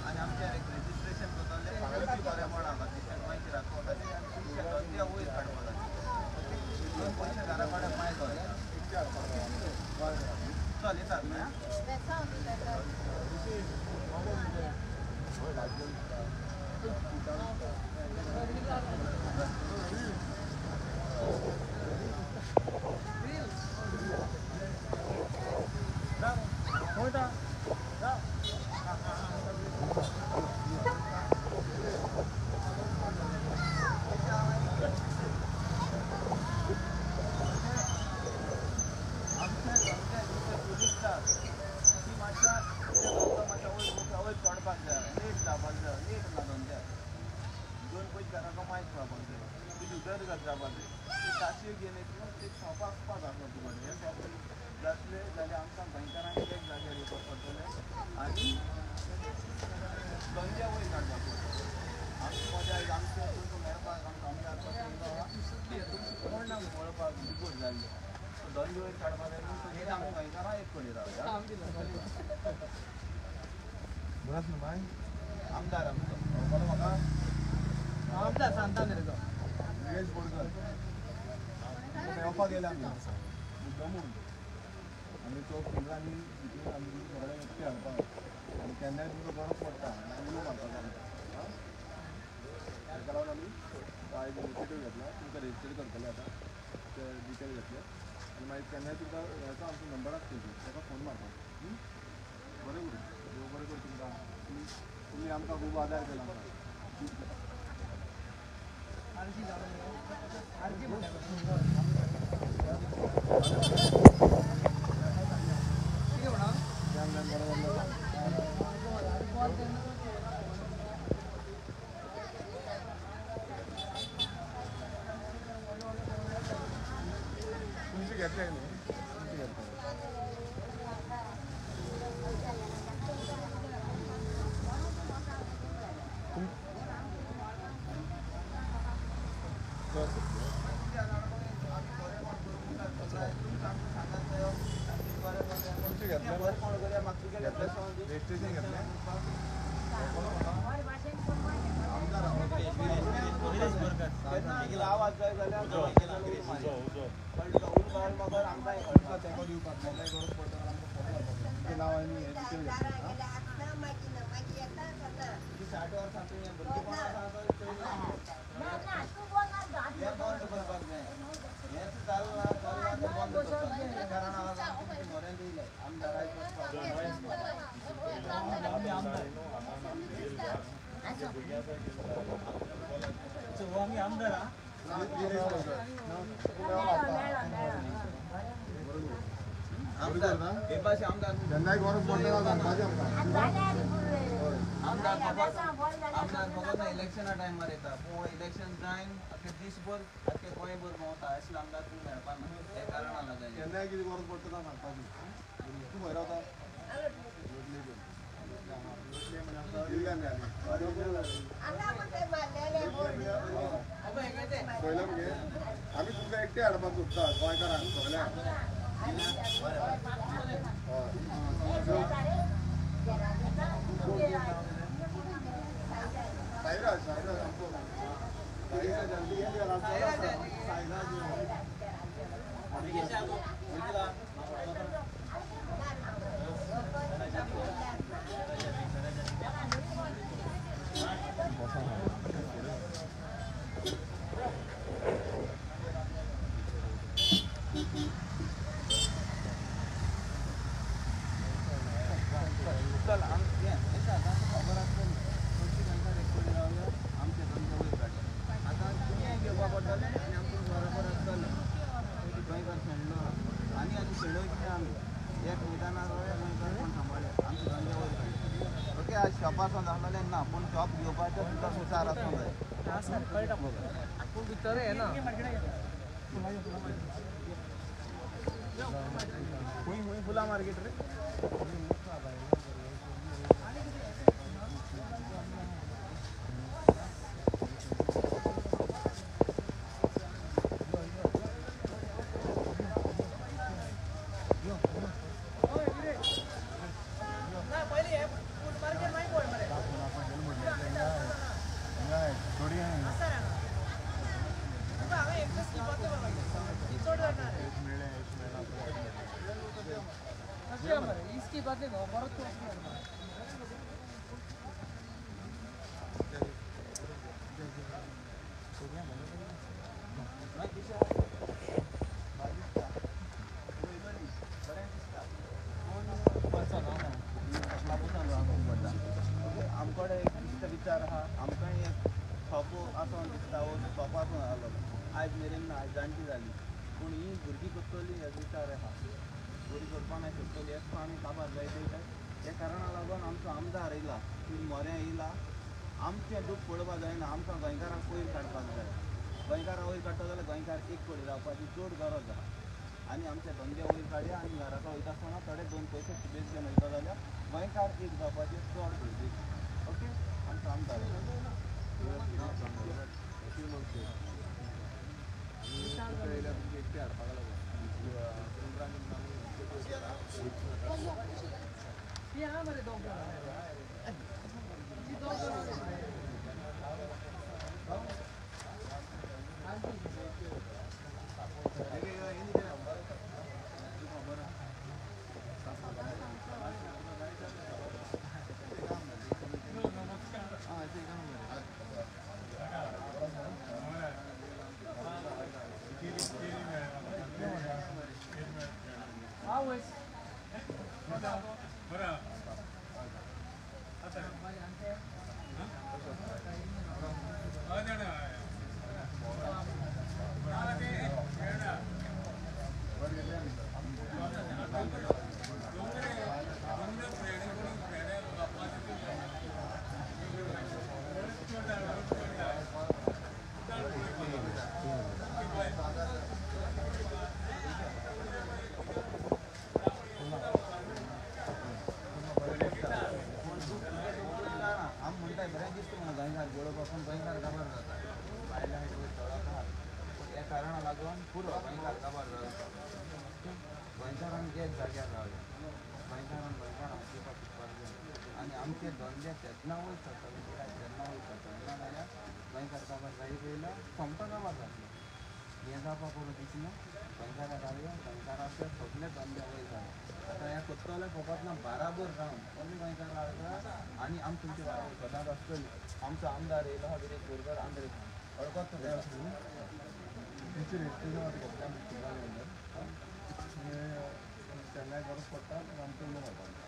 आनी आमचें एक रजिस्ट्रेशन करतले, आमचें बरेंपण आहा शेणवाय राखपा खातीर आमचे धंदे वयर काडपाक जाय. दोन पयशे घरा कडेन माय जाय. चल येतात न्हय. चडपाक जाय, लेट जावपाक जाय, लेट ना धंद्याक दोन पयशे घरा कमायत पळोवपाक जाय, तुजी उदरगत जावपाक जाय. ती ताशी घेवन येतलो ते शॉप आसपाक आसलो तुका, हें शॉप जातलें जाल्यार आमकां गोंयकारांक एक जाग्यार येवपाक पडटलें आनी धंद्या वयर काडपाक पडटलें. आमची मजा आयज आमचें तुमकां मेळपाक आमकां आमदार तुमकां कोण ना मेळपाक बिगोड जाल्लें. सो धंदे वयर काडपाक जाय न्हू, आमी गोंयकारां एक कडेन रावया. बरंच न्हू बाय आमदार आमचो म्हाका आमदार सांगता न्ही रे तो निलेश बोरकर मेळपाक गेले आमी मुद्दमून आमी तो फिल्डांनी भितून आमी सगळ्यांक एकटे हाडपाक आनी केन्नाय तुमकां गरज पडटा आनी उलो मारपाक आमकां. ताका लागून आमी आयज इनिशिएटीव घेतला, तुमकां रजिस्टर करतले आतां ते डिटेल घेतले आनी मागीर केन्नाय तुमकां हेचो आमचो नंबर आसतलो ताका फोन मारपाक. बरें करूं, देव बरें करूं तुमकां, तुमी आमकां खूब आदार केला आमकां. आरजी आरजी म्हणटा. कितें म्हणा तुमचे घेतले न्ही? तुमचे घेतले. रजिस्ट्रेशन घेतलें. आमदार दिवपाक गरज पडटा आमकां फोन मारपाक तुमचें नांव आनी हें डिटेल घेतलें. 60 वर्सां तुवें भुरगेपण आसा हें बंद करपाक जाय. हें चल्लां चल्लां तें बंद करपाक जाय. कारण मोऱ्यान येयले आमदार. आमी आमदार केन्नाय गरज पडटा सांगपाचें आमकां. आमदार आमदार फकत इलेक्शना टायमार येता, पूण इलेक्शन जायन आख्खे दीसभर आख्खे गोंयभर भोंवता. असले आमदार तूं मेळपा ना, हे कारणां लागून. केन्नाय कितें गरज पडटा ना सांगपाची. तूं खंय रावता? पयलें मगे आमी तुमकां एकटे हाडपाक सोदता गोंयकारांक सगळ्यांक. हय साईराज साईराज आमचो साईराज साईराज. चल खबर आसतली खंयची गोंयकार एक कडेन रावया आमचे धंदे वयर काडले. आतां तुमी घेवपा पडटलें आनी आमकां बरोबर आसतलें. पयलीं गोंयकार शेणलो आनी आनी शेणोवचे आमी एक मैदानार रावया गोंयकार कोण सांबाळया आमचे धंदे वयर काडले. ओके, आज शॉपार जालें ना, पूण शॉप घेवपाचो तुका विचार आसूंक जाय. कळटा पूण भितर येना. खूंय खूंय फुलां मार्केट रे. आमकडे एक दिसता विचार आहा, आमकां एक शॉप आसून दिसता वो शॉप आसून आहलो आयज मेरेन ना, आयज जाणटी जाली, पूण ही भुरगीं करतली हे विचार आहा. भुरगीं करपाक नाय शकतली हें आमी काबार जायत वयता. हे कारणा लागून आमचो आमदार येयला, ती मोऱ्या येयला. आमचें दूख पळोवपाक जायना, आमकां गोंयकारांक वयर काडपाक जाय. गोंयकारां वयर काडटा जाल्यार गोंयकार एक कडेन रावपाची चड गरज आहा. आनी आमचे धंदे वयर काडया आनी घराचो वयता आसतना थोडे दोन पयशे सुबेज घेवन वयता जाल्यार गोंयकार एक जावपाचें चड गरजेचें. ओके, आमचो आमदार एकटे हाडपाक लागून मरे दोग पुरो गोंयकार काबार जालो. गोंयकारान एक जाग्यार रावया, गोंयकारान गोंयकार हांसोवपाक शिकपाक जाय आनी आमचे धंदे तेन्ना वयर सरतले, गिरायक तेन्ना वयर सरतले, ना जाल्यार गोंयकार काबार जायत येयलो सोमतो काबार जातलो. हें जावपा करूं दिसना. गोंयकारां रावया, गोंयकाराचे सगळे धंदे वयर जाले. आतां हें करतले फकत ना बाराबर रावन ओन्ली गोंयकार रावता आनी आमी तुमचे बराबर सदांच आसतली. आमचो आमदार येयलो आहा विरेश बोरकर, आंद्रे वळखत तुका. तुमची रजिस्ट्रेशन आतां घेतल्या आमी मिटिंगा केन्नाय गरज पडटा आमकां उलो मारता.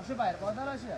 अशें भायर पावता अशें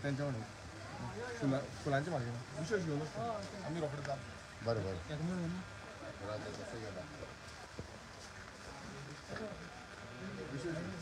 तेंच्या फुलांचे मार्केट विशेष घेवन आमी रोखडे जाता. बरें बरें तसं गेला विशेष.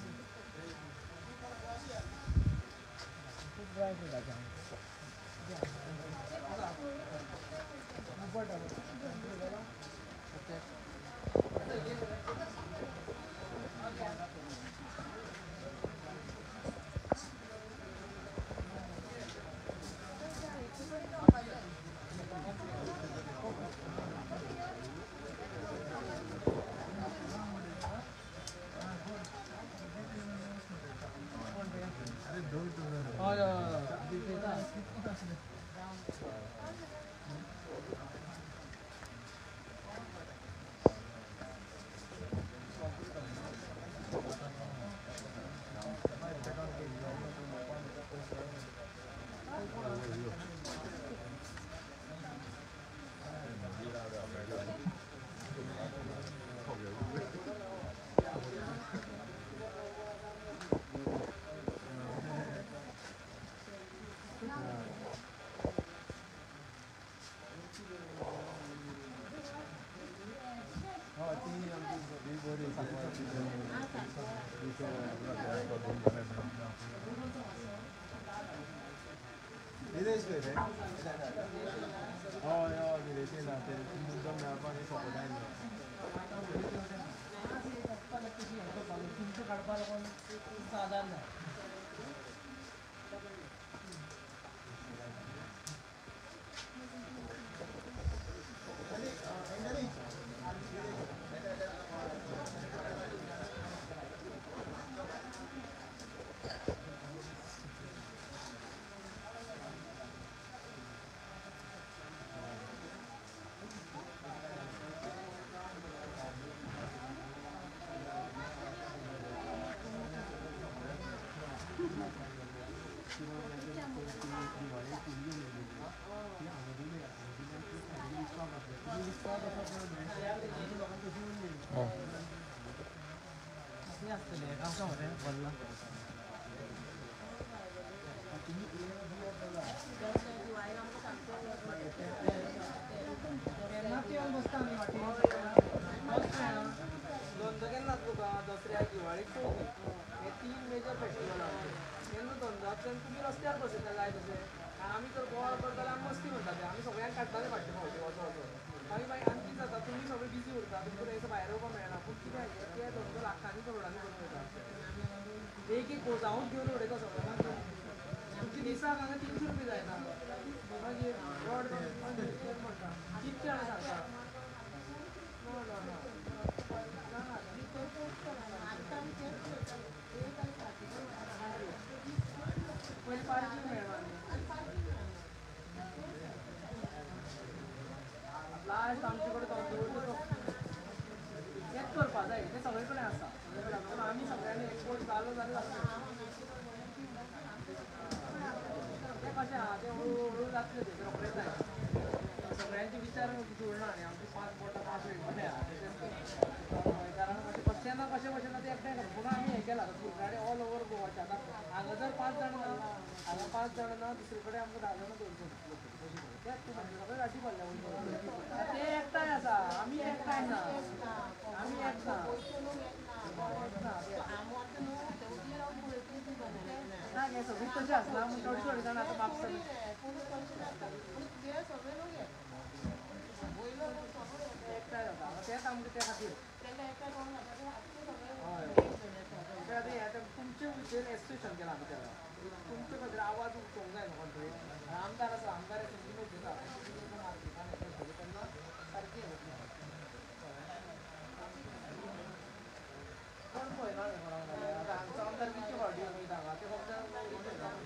पळयना कोणाक जाल्यार आतां हांगचो आमदार कितले फावटी वयता हांगा ते फक्त हय हय हय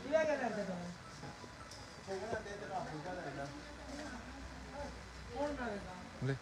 कित्याक गेल्यार ते तुमी कोण मेळ्ळो?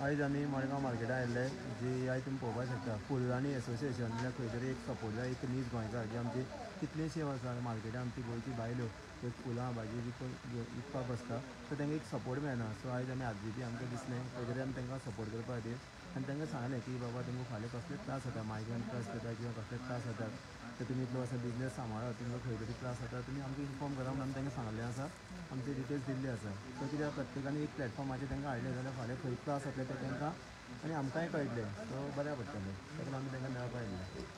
आयज आमी मडगांव मार्केटात आयिल्ले जी आयज तुमी पळोवपाक शकता फुलराणी एसोसिएशन म्हणल्यार खंय तरी एक सपोर्ट जाय एक नीज गोंयकार जी आमची कितलीशी आसा मार्केटात आमची गोंयची बायलो त्यो फुलां भाजी विकपाक बसता सो तांकां एक सपोर्ट मेळना. सो आयज आमी आरजीपी आमकां दिसलें खंय तरी आमी तांकां सपोर्ट करपा खातीर आनी तांकां सांगलें की बाबा तुमकां फाल्यां कसले त्रास जाता, मायग्रेन त्रास जाता किंवा कसले त्रास जातात तर तुमी इतलो असो बिजनेस सांबाळा, तुमकां खंय तरी त्रास जाता तुमी आमकां इन्फॉर्म करा म्हणून आमी तांकां सांगलें आसा, आमचे डिटेल्स दिल्ले आसा. सो कित्याक प्रत्येकान एक प्लॅटफॉर्माचेर तांकां हाडलें जाल्यार फाल्यां खंय त्रास जातले ते तांकां आनी आमकांय कळटलें, सो बऱ्याक पडटलें, ताका लागून आमी तांकां मेळपाक आयिल्ले.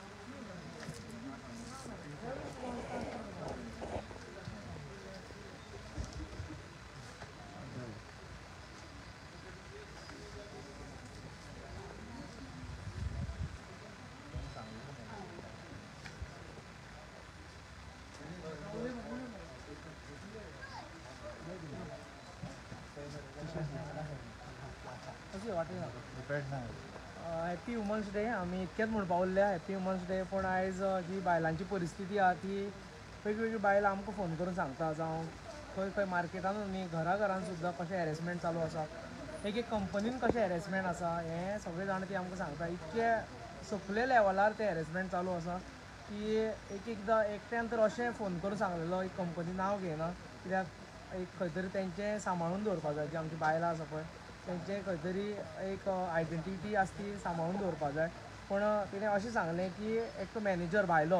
हॅपी वुमन्स डे आमी इतकेंच म्हणपा उरल्या हॅपी वुमन्स डे. पूण आयज जी बायलांची परिस्थिती आहा ती वेगवेगळी बायलां आमकां फोन करून सांगता, जावं खंय खंय मार्केटानूच न्ही घरा घरान सुद्दां कशें हॅरेसमेंट चालू आसा, एक एक कंपनीन कशें हॅरेसमेंट आसा हें सगळें जाण ती आमकां सांगता. इतके सकले लेवलार तें हॅरेसमेंट चालू आसा की एक एकदां एकट्यान तर अशें फोन करून सांगलेलो, एक कंपनी नांव घेयना कित्याक एक खंय तरी तेंचें सांबाळून दवरपाक जाय, जी आमची बायलां आसा पळय तेंचें खंय तरी एक आयडेंटिटी आसा ती सांबाळून दवरपाक जाय. पूण तिणें अशें सांगलें की एकटो मॅनेजर भायलो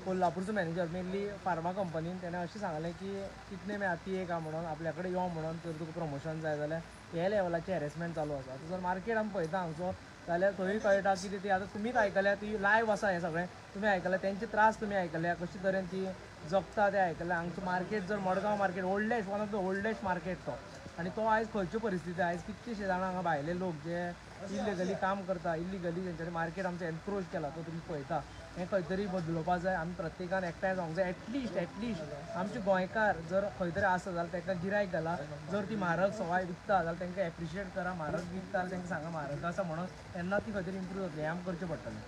कोल्हापूरचो मॅनेजर मेनली फार्मा कंपनीन तेणें अशें सांगलें की कितने में आती है का म्हणून आपल्या कडेन यो म्हणून तर तुका प्रमोशन जाय जाल्यार हे लेवलाचें हॅरेसमेंट चालू आसा. आतां जर मार्केट आमी पळयता हांगचो जाल्यार थंय कळटा कितें ती आतां तुमीच आयकल्या, ती लायव आसा हें सगळें तुमी आयकल्या, तेंचे त्रास तुमी आयकल्या, कशे तरेन ती जगता तें आयकलें. हांगचो मार्केट जर Madgaon market oldest, one of the oldest market तो, आनी तो आयज खंयच्यो परिस्थिती, आयज कितलेशे जाणां हांगा भायले लोक जे इल्लिगली काम करता, इल्लिगली तेंच्यांनी मार्केट आमचें एनक्रोच केला तो तुमी पळयता. हें खंय तरी बदलोवपा जाय, आमी प्रत्येकान एकठांय जावंक जाय. एटलिस्ट एटलिस्ट आमचे गोंयकार जर खंय तरी आसा जाल्यार तांकां गिरायक घाला, जर ती म्हारग सवाय विकता जाल्यार तांकां एप्रिशिएट करा, म्हारग विकता जाल्यार तांकां सांगा म्हारग आसा म्हणून, तेन्ना ती खंय तरी इम्प्रूव जातली. हें आमकां करचें पडटलें.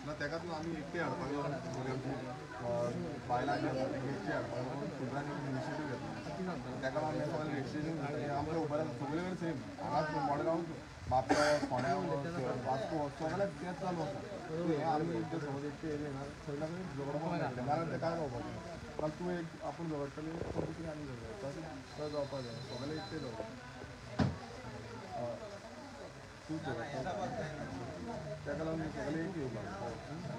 ना तेकाच आमी एकटे हाडपाक लागून आमची बायलां जी आसा तेंकां एकटे हाडपाक लागून फुडरान एक इनिशिएटीव घेतला, तेका लागून आमी सगळें रजिस्ट्रेशन आमकां खबर आसा सगळे कडेन सेम हांगाच मडगांव म्हापसा फोंड्या वास्को सगळ्याक तेंच चालू आसा. हें आमी जर समज एकटे येयले ना खंय ना खंय झगडपाक मेळटलें, नाजाल्यार तें काय जावपाचें, कारण तूं एक आपूण झगडटलें पूण दुसरें आनी झगडटा तशें जावपाक जाय, सगळे एकटे जावपाक तूं झगडटा तेका लागून सगळे एक येवपाक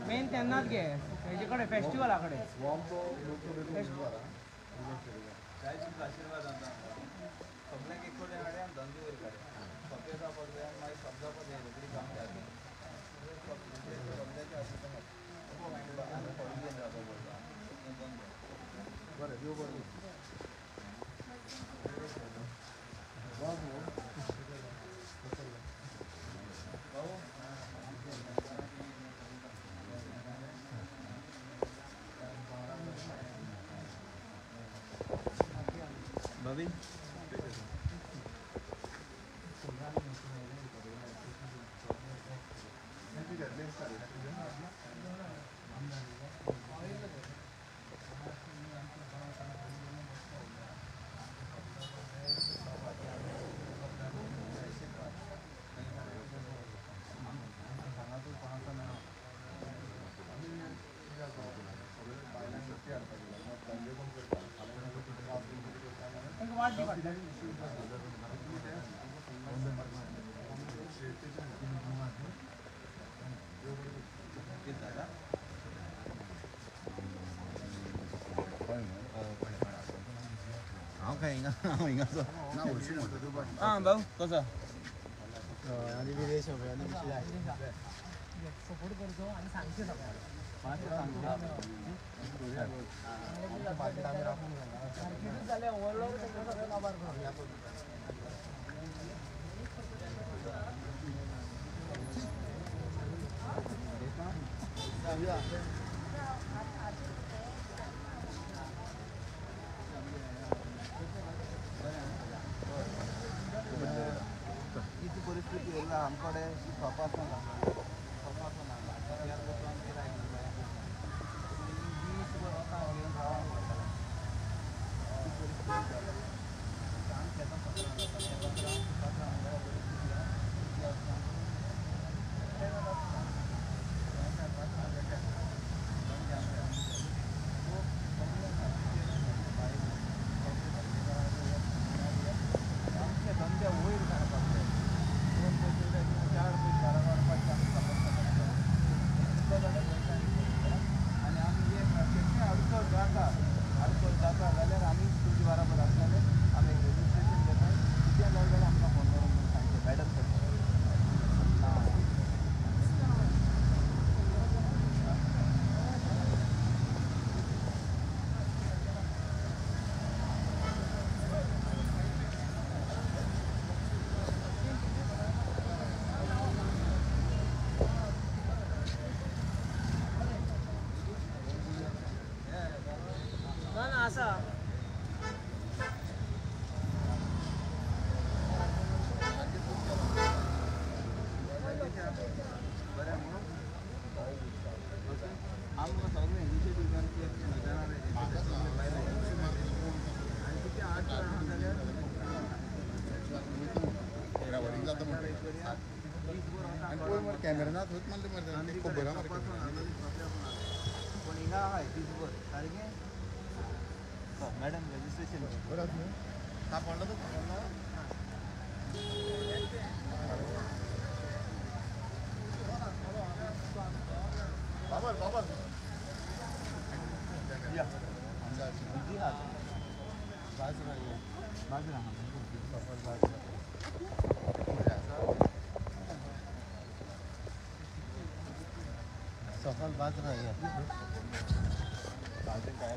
मेन तेन्नाच गे हेजे कडेन फेस्टिवला कडेन हो आमचो जाय तुमचो आशिर्वाद आमकां सगळ्यांक एक कडेन हाडया आनी धंदे वयर काडया, सोंपें जावपाक जाय आनी मागीर सोंप जावपाक जाय रोखडी काम जातलें सगळ्याचे आशिर्वाद आनी फॉरेन जावपाक पडटा हें बंद. बरें देव बरें. भाभी काट दी फाटल्यान. हांव काय हिंगा हांव हिंगाचो आं भाऊ कसो आनी विदेश सपोर्ट करचो आनी सांगचें सगळ्यांक. मार्केटूच जालें ओवरऑल सगळें काबार करून. किती परिस्थिती येयला आमकडे शॉपासून शॉपासून दीसभर वता घेवन रावंक पडटा. ती परिस्थिती जाल्या. आमी शेतां पत्रां जाता पत्रां म्हणल्यार परिस्थिती आहा ती आसा. आमचे धंदे वयर काडपाक जाय. 2 पयशे 4 पयशे घरा व्हरपाचे आमी सपोर्ट करपाक जाय. आनी आमी एक केन्नाय अडचण जाता अडचण जाता जाल्यार आमी तुमचे बराबर आसतले. आमी एक रजिस्ट्रेशन घेता कितें जाय जाल्यार आमकां फोन करून सांगचे मॅडम करता. ना ना आसा. बरें म्हणून आमकां सगळें इनिशिएटीव घेवन आनी कितें अडचण आहा जाल्यार आनी पळय मरे कॅमेरा ना थंयच मारले मरे खबर आहा मरे. पूण हिंगा आहाय दीसभर सारकें मॅडम रजिस्ट्रेशन बरं आसा न्हू सापडलो तो सापडलो. बाबर बाबर या बिजी आहा बाजरा बाजरा आहा सफल बाजरा या काय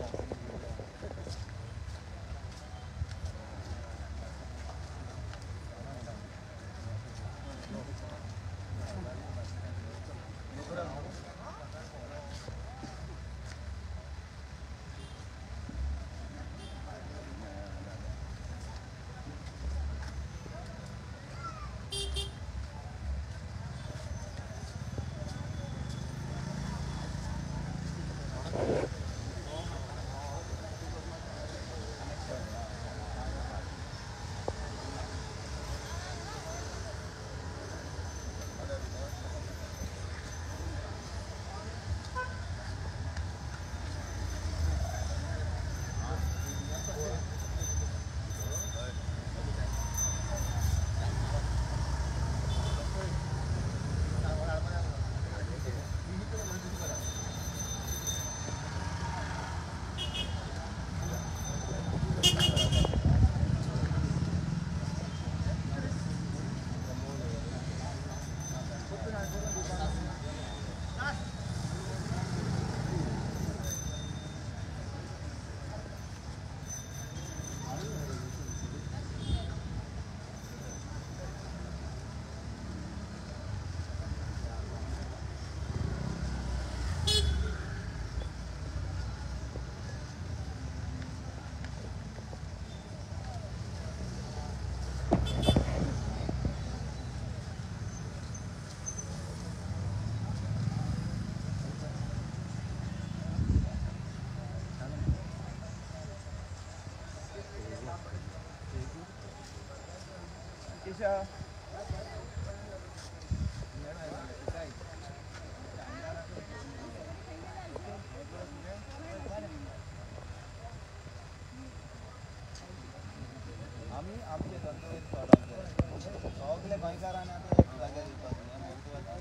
Kisha आमी आमचे धंदे वयर चडोवंक जाय. सगळे गोंयकारांनी आतां एक जाग्यार येवपाक जाय. म्हत्वाचें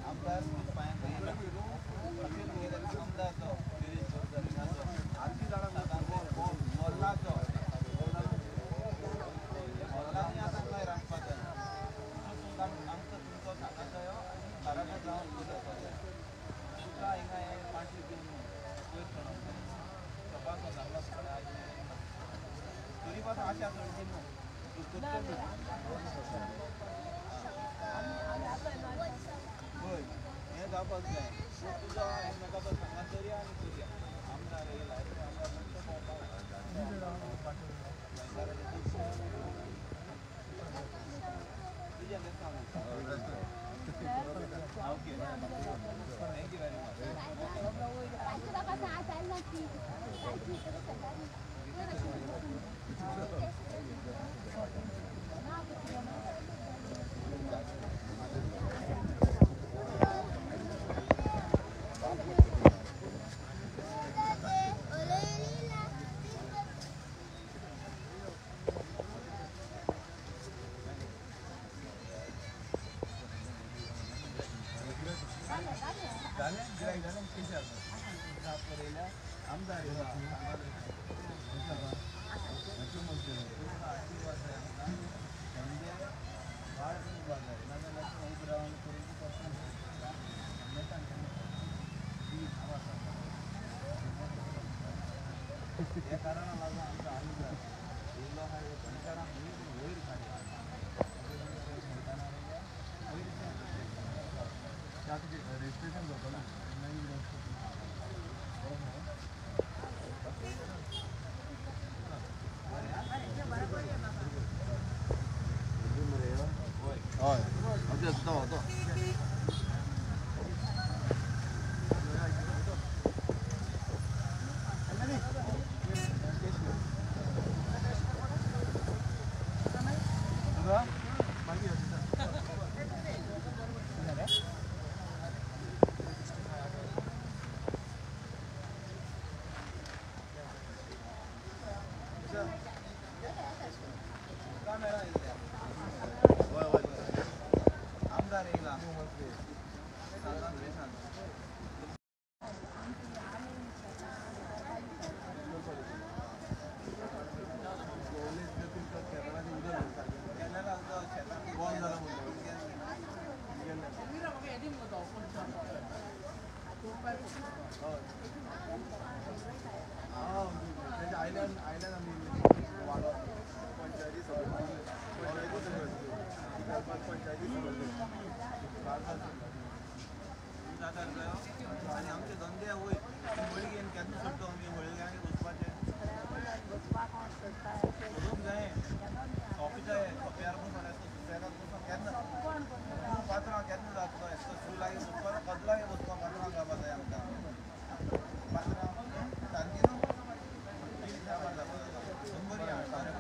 आमदार पांय आमदार तो गिरीश मोल्लाचो मोल्लांनी आतां कांय रांदपाक जाय. आमकां तुमचो सांगात जायो आनी बाराबर जावन वचपाक जाय. तुका हिंगा हें पांटी घेवन वयर चडोवंक जाय. सभासो जाल्लो सगळें आयज तरी पासून आशा चडची न्हू. पळय हें जावपाक जाय. तुजो एकमेकाचो सांगात दवरया आनी करया. आमदार येयला आमदार मातसो पळोवपाक तुजें सांग. Okay, thank you very much. आमदार ह्या कारणाक लागून आमचो आमदार येयलो आहा गोंयकारांक वयर काडला. रजिस्ट्रेशन जाता ना हय तो आमदार येयला. आयल्यान आयल्यान आमी वाडो पंचायती सगळ्यो पंचायती सगळ्यो आनी आमचे धंदे वयर होळगेन केन्ना सोडटो आमी होळग्यांनी वचपाचें सोडूंक जाय. सोंपें जाय सोंप्यार बसून येता सुसेगाद बसून केन्ना पात्रांव केन्ना जातलो येता सू लागीं वचपाक कदलागीं वचपाक पात्रांव जावपा जाय आमकां. पात्रांव सारकी न्हू बरी आहा सारें.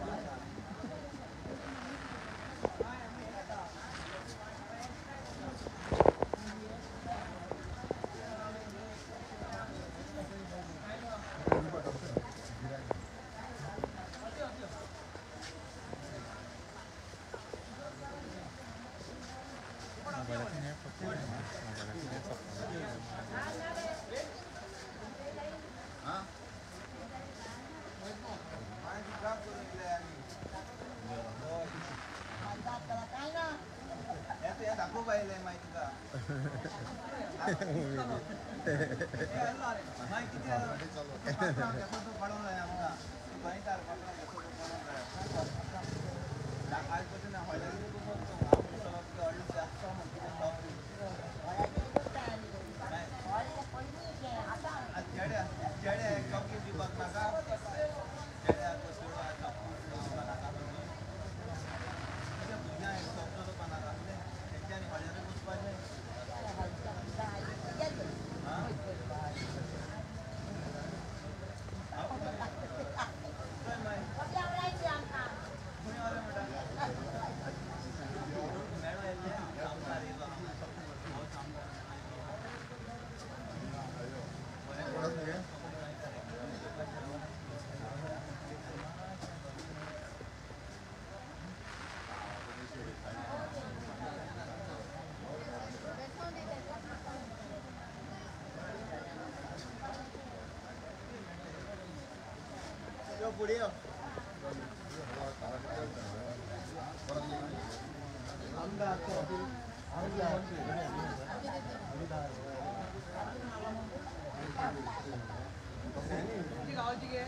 फुडें यो. गांवची गे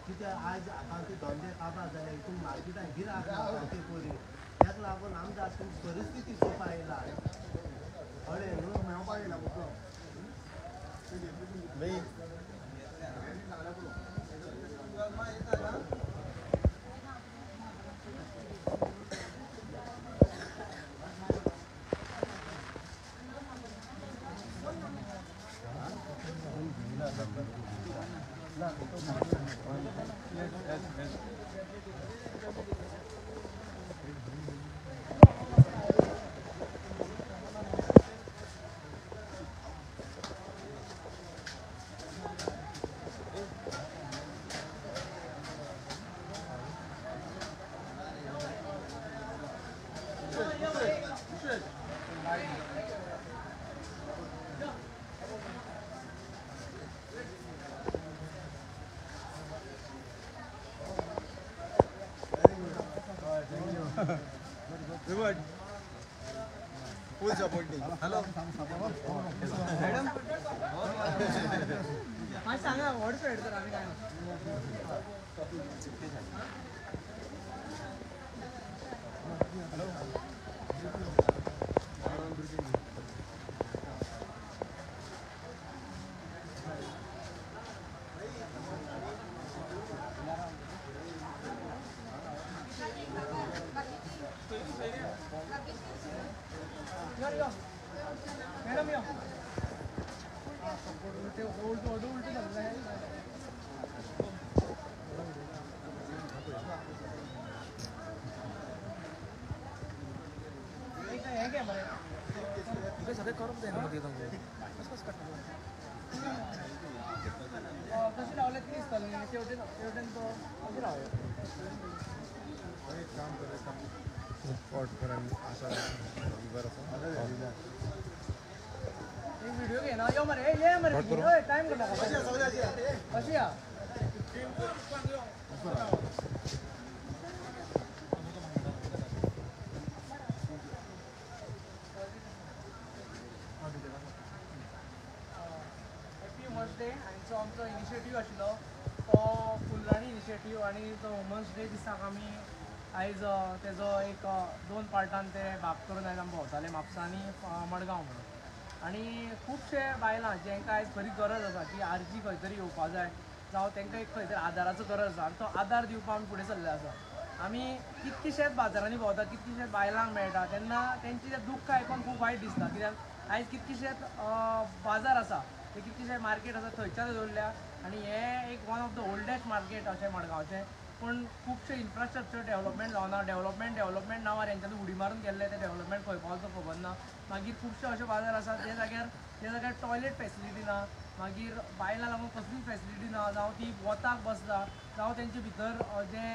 कित्याक आज आतां धंदे काबार जाले हितून मार्केटान गिरायक ना ते परी तेका लागून आमच्या परिस्थिती चोवपा येयला कळ्ळें न्हू मेळपाक येयला Full supporting. Hello. Madam. हां सांगा व्हड पेड तर आमी काय हॅलो. मॅडम यो उलटे उलटे उलटे झालेलं आहे. हे घे मरे सगळे करून दे ना कसं कसं काडटा कशें रावले कितें दिसतलें तेवटेन तेवटेन तो कशें रावले एक काम कर स्पॉट कर आसा उबर आसा एक व्हिडिओ घे ना यो मरे ये मरे हय टायम करता कशी या हॅपी वुमन्स डे. हांचो आमचो इनिशिएटीव आशिल्लो तो फुलराणी इनिशिएटीव आनी तो वुमन्स डे दिसाक आमी आयज तेजो एक दोन पार्टान ते भाग करून आयज आमी भोंवताले म्हापसा आनी मडगांव म्हणून. आनी खुबशे बायलां जेंकां आयज खरी गरज आसा की आरजी खंय तरी येवपा जाय जावं तांकां एक खंय तरी आदाराचो गरज आसा आनी तो आदार दिवपाक आमी फुडें सरले आसा. आमी कितकेशेच बाजारांनी भोंवता कितकेशेच बायलांक मेळटा तेन्ना तेंचें तें दुख्ख आयकून खूब वायट दिसता कित्याक आयज कितकेशेच बाजार आसा ते कितकेशे मार्केट आसा थंयच्यान दवरल्या आनी हें एक one of the oldest market अशें मडगांवचें पूण खुबशें इन्फ्रास्ट्रक्चर डेवलपमेंट जावना. डेवलपमेंट डेवलपमेंट नांवार हेंच्यांनी उडी मारून गेल्ले ते डेवलपमेंट खंय पावलो तो खबर ना. मागीर खुबशे अशे बाजार आसात जे जाग्यार टॉयलेट फेसिलिटी ना, मागीर बायलां लागून कसलीच फेसिलिटी ना, जावं ती वताक बसता जावं तेंचे भितर जे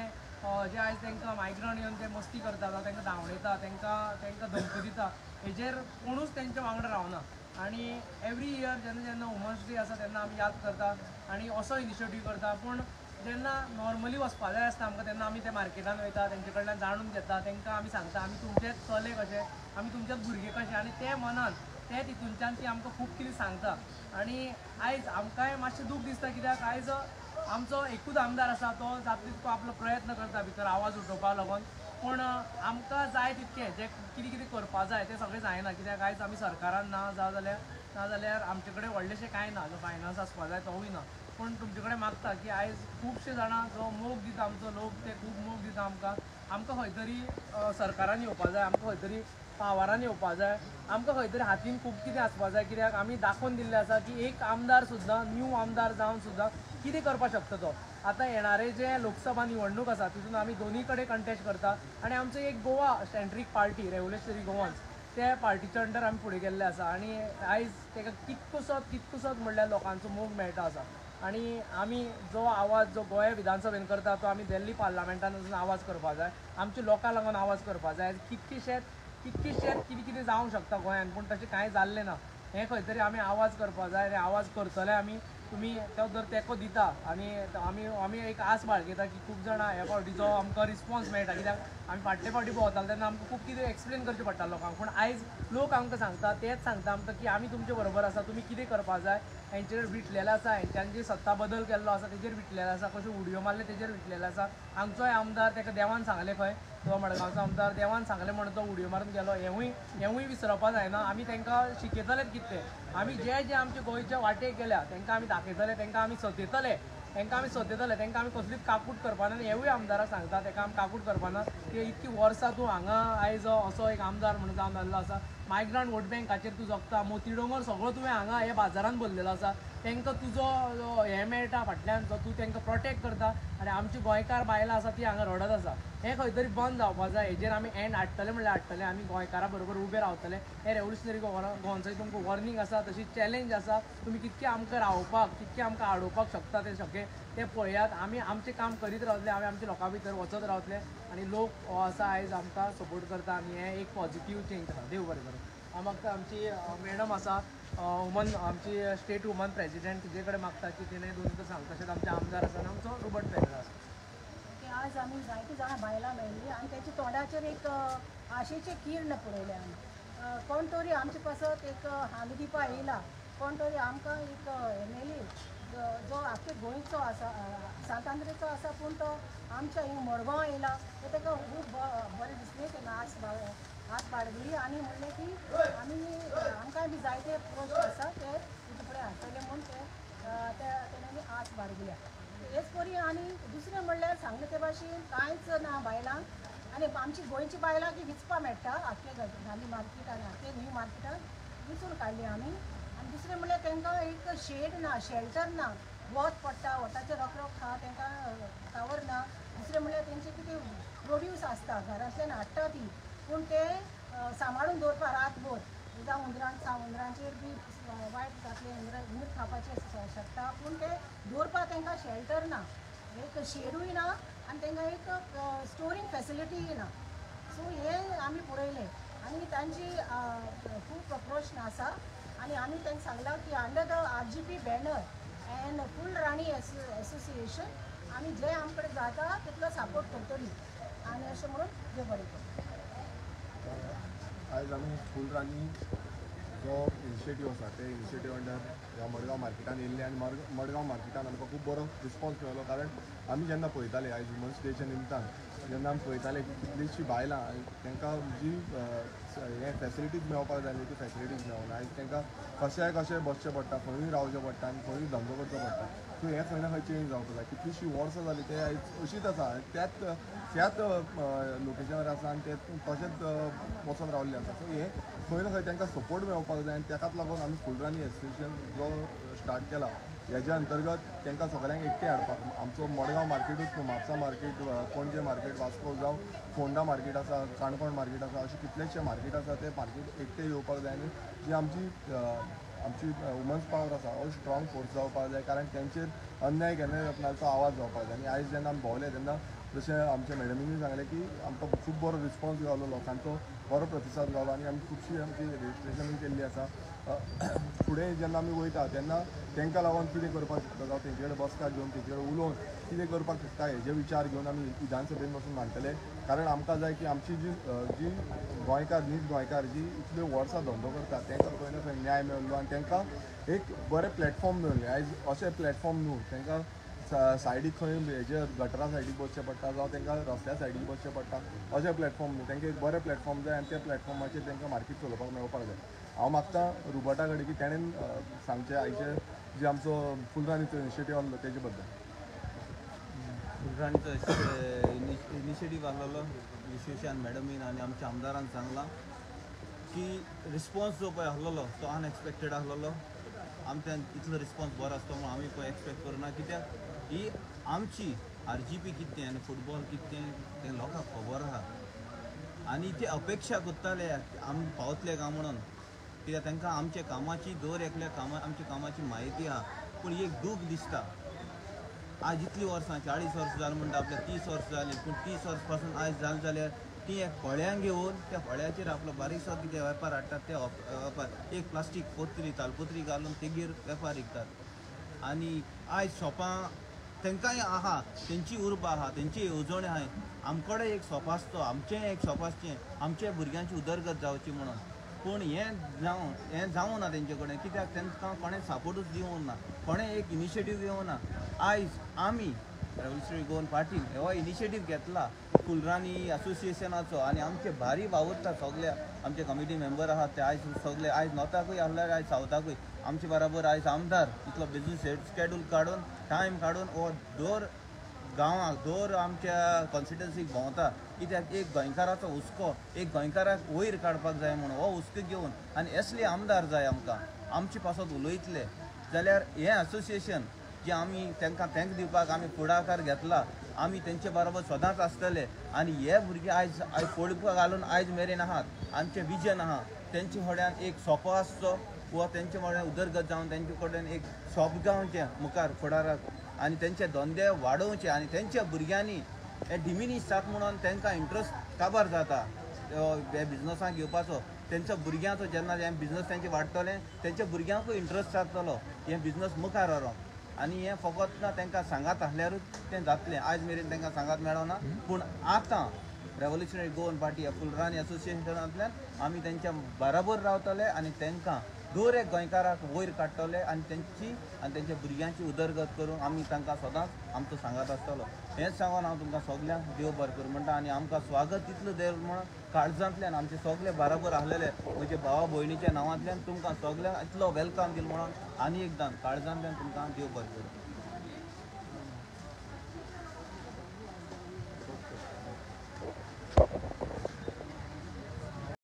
जे आयज तांकां मायग्रंट येवन ते मस्ती करता जावं तांकां धांवडयता तांकां धमको दिता हेजेर कोणूच तेंच्या वांगडा रावना. आनी एवरी इयर जेन्ना जेन्ना वुमन्स डे आसा तेन्ना आमी याद करता आनी असो इनिशिएटीव करता. पूण जेन्ना नॉर्मली वचपा जाय आसता आमकां तेन्ना आमी त्या मार्केटान वयता तेंचे कडल्यान जाणून घेता तांकां आमी सांगता आमी तुमचेच चले कशे आमी तुमचेच भुरगे कशे आनी ते मनान ते तितूनच्यान ती आमकां खूब कितें सांगता. आनी आयज आमकांय मातशें दूख दिसता कित्याक आयज आमचो एकूच आमदार आसा तो जाता तितको आपलो प्रयत्न करता भितर आवाज उठोवपाक लागून पूण आमकां जाय तितकें जें कितें कितें करपा जाय तें सगळें जायना कित्याक आयज आमी सरकारान ना जाल्यार आमचे कडेन व्हडलेशें कांय ना, जो फायनान्स आसपा जाय तोवूय ना. पूण तुमचे कडेन मागता की आयज खुबशे जाणां जो मोग दिता आमचो लोक ते खूब मोग दिता आमकां आमकां खंय तरी सरकारान येवपा जाय, आमकां खंय तरी पावरान येवपा जाय, आमकां खंय तरी हातीन खूब कितें आसपा जाय कित्याक आमी दाखोवन दिल्लें आसा की एक आमदार सुद्दां न्यू आमदार जावन सुद्दां कितें करपाक शकता तो. आतां येणारे जे लोकसभा निवडणूक आसा तितून आमी दोनूय कडेन कंटेस्ट करता आनी आमचो एक गोवा सेंट्रीक पार्टी रेव्होल्युशनरी गोवन्स त्या पार्टीच्या अंडर आमी फुडें गेल्ले आसा आनी आयज ताका कितकोसोच कितकोसोच म्हणल्यार लोकांचो मोग मेळटा आसा. आनी आमी जो आवाज जो गोंय विधानसभेन करता तो आमी दिल्ली पार्लमेंटान वचून आवाज करपा जाय, आमच्या लोकां लागून आवाज करपा जाय. कितकेशेच कितें कितें जावंक शकता गोंयान, पूण तशें कांय जाल्लें ना. हें खंय तरी आमी आवाज करपा जाय आनी आवाज करतले आमी. तुमी तो जर तेंको दिता आनी आमी आमी एक आस बाळगिता की खूब जाणां ह्या फावटीचो आमकां रिस्पॉन्स मेळटा, कित्याक आमी फाटले फावटी भोंवताले तेन्ना आमकां खूब कितें एक्सप्लेन करचें पडटा लोकांक, पूण आयज लोक आमकां सांगता, तेच सांगता आमकां की आमी तुमचे बरोबर आसा, तुमी कितें करपा जाय. हेंचेर विटलेलें आसा, हेंच्यांनी जी सत्ता बदल केल्लो आसा तेजेर विटलेलें आसा, कश्यो उडयो मारले तेजेर विटलेलें आसा. आमचोय आमदार ताका देवान सांगलें खंय, तो मडगांवचो आमदार देवान सांगलें म्हणून तो उडयो मारून गेलो. हेंवूय विसरपा जायना. आमी तांकां शिकयतलेच कितें, आमी जे जे आमच्या गोंयच्या वाटेक गेल्या तांकां आमी दाखयतले, तांकां आमी सतयतले, तांकां आमी कसलीच काकूट करपाना. आनी हेवूय आमदाराक सांगता, ताका आमी काकूट करपाना की इतकी वर्सां तूं हांगा आयज असो एक आमदार म्हणून जावन जाल्लो आसा, मायग्रंट वोट बँकाचेर तूं जगता, मोती डोंगर सगळो तुवें हांगा हे बाजारान भरलेलो आसा, तांकां तुजो हें मेळटा फाटल्यान, जो तूं तांकां प्रोटेक्ट करता आनी आमची गोंयकार बायलां आसा ती हांगा रडत आसा. हें खंय तरी बंद जावपा जाय. हेजेर आमी एंड हाडटले म्हणल्यार हाडटले, आमी गोंयकारां बरोबर उबे रावतले. हें रेवोल्युशनरी गोवांचो तुमकां वॉर्निंग आसा, तशी चॅलेंज आसा. तुमी कितके आमकां रावपाक, कितके आमकां आडोवपाक शकता ते शक्य तें पळयात. आमी आमचें काम करीत रावतले, आमी आमच्या लोकां भितर वचत रावतले आनी लोक हो आसा आयज आमकां सपोर्ट करता आनी हें एक पॉझिटीव चेंज आसा. देव बरें करूं. हांव मागता आमची मॅडम आसा, वुमन, आमची स्टेट वुमन प्रेजिडेंट, तिजे कडेन मागता की तिणें दोन उतरां सांगता. तशेंच आमचे आमदार आसा आनी आमचो रोबर्ट पेरेरा आसा. आज आमी जायतीं जाणां बायलां मेळ्ळीं आनी तांच्या तोंडाचेर एक आशेचें किर्ण पळयलें आमी. कोण तरी आमचे पासत एक हामी दिवपा येयला, कोण तरी आमकां एक M L A जो आख्खे गोंयचो आसा, सांत आंद्रेचो आसा, पूण तो आमच्या हिंगा मडगांव येयला, तें ताका खूब बरें दिसलें. तेन्ना आस बाळगली आनी म्हणलें की आमी आमकांय बी जायते प्रश्न आसा ते तुजे फुडें हाडटले म्हूण ते तेणें आस बाळगल्या. हेच परी. आनी दुसरें म्हणल्यार सांगलें ते भाशेन कांयच ना बायलांक, आनी आमची गोंयची बायलां की विचपा मेळटा आख्खे गांधी मार्केट आनी आख्खे न्यू मार्केटान विचून काडली आमी. आनी दुसरें म्हणल्यार तांकां एक शेड ना, शेल्टर ना, वत पडटा, वताचें रखरख आहा, तांकां कावर ना. दुसरें म्हणल्यार तेंचे कितें प्रोड्यूस आसता घरांतल्यान हाडटा ती, पूण ते सांबाळून दवरपा रातभर, जावं हुंदरांचेर बी वायट जातलें, हुंदर खावपाचें शकता, पूण ते दवरपाक तांकां शेल्टर ना, एक शेडूय ना आनी तांकां एक स्टोरींग फेसिलिटीय ना. सो हें आमी पळयलें आनी तांची खूब प्रश्न आसा आनी आमी तांकां सांगलां की under the RGP banner and Phulrani association आमी जे आमचे कडेन जाता तितलो सपोर्ट करतली आनी अशें म्हणून देव बरें करूं. आयज आमी फुलराणी जो इनिशिएटीव आसा ते इनिशिएटीव अंडर ह्या मडगांव मार्केटान येयल्ले आनी मडगांव मार्केटान आमकां खूब बरो रिस्पॉन्स मेळ्ळो. कारण आमी जेन्ना पळयताले आयज वुमन्स डेच्या निमतान जेन्ना आमी पळयताले की कितलीशीं बायलां तांकां जी हे फेसिलिटीज मेळपाक जाय न्ही ती फेसिलिटीज मेळना. आयज तांकां कशेंय कशें बसचें पडटा, खंयूय रावचें पडटा आनी खंयूय धंदो करचो पडटा. सो हें खंय ना खंय चेंज जावपाक जाय. कितलीशीं वर्सां जालीं ते आयज अशीच आसा, त्याच त्याच लोकेशनार आसा आनी ते तशेंच वचोन रावल्ले आसा. सो हें खंय ना खंय तांकां सपोर्ट मेळपाक जाय आनी ताकाच लागून आमी फुलराणी एसोसिएशन जो स्टार्ट केला हेज्या अंतर्गत तांकां सगळ्यांक एकठांय हाडपाक आमचो मडगांव मार्केटूच न्हू, म्हापसा मार्केट, पणजे मार्केट, वास्को जावं फोंडा मार्केट आसा, काणकोण मार्केट आसा, अशे कितलेशे मार्केट आसा ते मार्केट एकटे येवपाक जाय आनी जी आमची आमची वुमन्स पावर आसा हो स्ट्रॉंग फोर्स जावपाक जाय. कारण तेंचेर अन्याय केन्ना जातना तो आवाज जावपाक जाय. आनी आयज जेन्ना आमी भोंवले तेन्ना जशें आमच्या मॅडमीनी सांगलें की आमकां खूब बरो रिस्पॉन्स गावलो, लोकांचो बरो प्रतिसाद गावलो आनी आमी खुबशी आमची रजिस्ट्रेशन केल्ली आसा. फुडें जेन्ना आमी वयता तेन्ना तांकां लागून कितें करपाक शकता जावं तेंचे कडेन बसका घेवन तेंचे कडेन उलोवन कितें करपाक शकता हेजे विचार घेवन आमी विधानसभेन वचून मांडटले. कारण आमकां जाय की आमची जी जी गोंयकार नीज गोंयकार जी इतल्यो वर्सां धंदो करता तांकां खंय ना खंय न्याय मेळ्ळो आनी तांकां एक बरें प्लॅटफॉर्म मेळ्ळें. आयज अशें प्लॅटफॉर्म न्हू तांकां सायडीक खंय हेजे गटरा सायडीक बसचें पडटा जावं तांकां रस्त्या सायडीक बसचें पडटा, अशें प्लॅटफॉर्म न्हू. तांकां एक बरें प्लॅटफॉर्म जाय आनी त्या प्लॅटफॉर्माचेर तांकां मार्केट चलोवपाक मेळपाक जाय. हांव मागता रुबर्टा कडेन की तेणेन सांगचें आयचे जे आमचो फुलराणीचो इनिशिएटीव आसलो तेजे बद्दल. फुलराणीचो इनिशिएटीव आसलेलो विश्वेशान मॅडमीन आनी आमच्या आमदारान सांगलां की रिस्पॉन्स जो पळय आसलेलो तो अनएक्सपेक्टेड आसलेलो. आमच्यान इतलो रिस्पॉन्स बरो आसता म्हणून आमी पळय एक्सपेक्ट करुना, कित्याक ही आमची RGP कितें आनी फुटबॉल कितें तें लोकांक खबर आहा आनी ते अपेक्षा करताले आमी पावतले काय म्हणून, कित्याक तांकां आमच्या कामाची दर एकल्या कामा आमच्या कामाची म्हायती आहा. पूण एक दूख दिसता आज इतलीं वर्सां 40 वर्सां जालीं म्हणटा आपल्या 30 वर्सां जालीं पूण 30 वर्सां पासून आयज जालें जाल्यार ती एक फळ्यां घेवन त्या फळ्याचेर आपलो बारीकसो कितें वेपार हाडटात ते वेपार एक प्लास्टीक पोत्री तालपोत्री घालून तेगेर वेपार विकतात आनी आयज शॉपां तांकांय आहा तेंची उर्बा आहा तेंची येवजण आहा आमकडे एक शॉप आसचो आमचें एक शॉप आसचें आमच्या भुरग्यांची उदरगत जावची म्हणून पूण हें जावं ना तेंचे कडेन कित्याक तांकां कोणें सपोर्टूच दिवंक ना कोणें एक इनिशिएटीव घेवंक ना. आयज आमी रेवोल्युशनरी गोवन पार्टीन हो इनिशिएटीव घेतला फुलराणी असोसिएशनाचो आनी आमचे भारी वावुरता सगळे आमचे कमिटी मेंबर आहात ते आयज सगळे आयज नॉर्थाकूय आहल्यार आयज सावथाकूय आमचे बराबर आयज आमदार इतलो बिजी स्केड्यूल काडून टायम काडून हो दर गांवाक दर आमच्या कॉन्स्टिट्युन्सीक भोंवता कित्याक एक गोंयकाराचो हुस्को एक गोंयकाराक वयर काडपाक जाय म्हणून हो हुस्को घेवन आनी असले आमदार जाय आमकां आमचे पासत उलयतले जाल्यार हें असोसिएशन जे आमी तांकां thank दिवपाक आमी फुडाकार घेतला आमी तेंचे बरोबर सदांच आसतले आनी हे भुरगे आयज आयज पळोवपाक घालून आयज मेरेन आहात आमचें विजन आहा तेंचे फुड्यान एक सोपो आसचो वा तेंचे फुड्यान उदरगत जावन तेंचे कडेन एक शॉप जावचें मुखार फुडाराक आनी तेंचे धंदे वाडोवचे आनी तेंच्या भुरग्यांनी हे डिमिनीश जाता म्हणून तांकां इंट्रस्ट काबार जाता हे बिजनसाक घेवपाचो तेंच्या भुरग्यांचो जेन्ना हें बिजनस तेंचे वाडटलें तेंच्या भुरग्यांकूय इंट्रस्ट जातलो हें बिजनस मुखार व्हरोंक आनी हें फकत ना तांकां सांगात आसल्यारूच तें जातलें आयज मेरेन तांकां सांगात मेळना पूण आतां रेवोल्युशनरी गोवन पार्टी ह्या फुलराणी असोसिएशनांतल्यान आमी तेंच्या बराबर रावतले आनी तांकां दर एक गोंयकाराक वयर काडटले आनी तेंची आनी तेंच्या भुरग्यांची उदरगत करूंक आमी तांकां सदांच आमचो सांगात आसतलो हेंच सांगून हांव तुमकां सगल्यांक देव बरें करूं म्हणटा आनी आमकां स्वागत तितलो देव म्हणून काळजांतल्यान आमचे सगळे बराबर आसलेले म्हजे भावा भयणीच्या नांवांतल्यान तुमकां सगल्यांक इतलो welcome दिलो म्हणून आनी एकदां काळजांतल्यान तुमकां देव बरें करूं.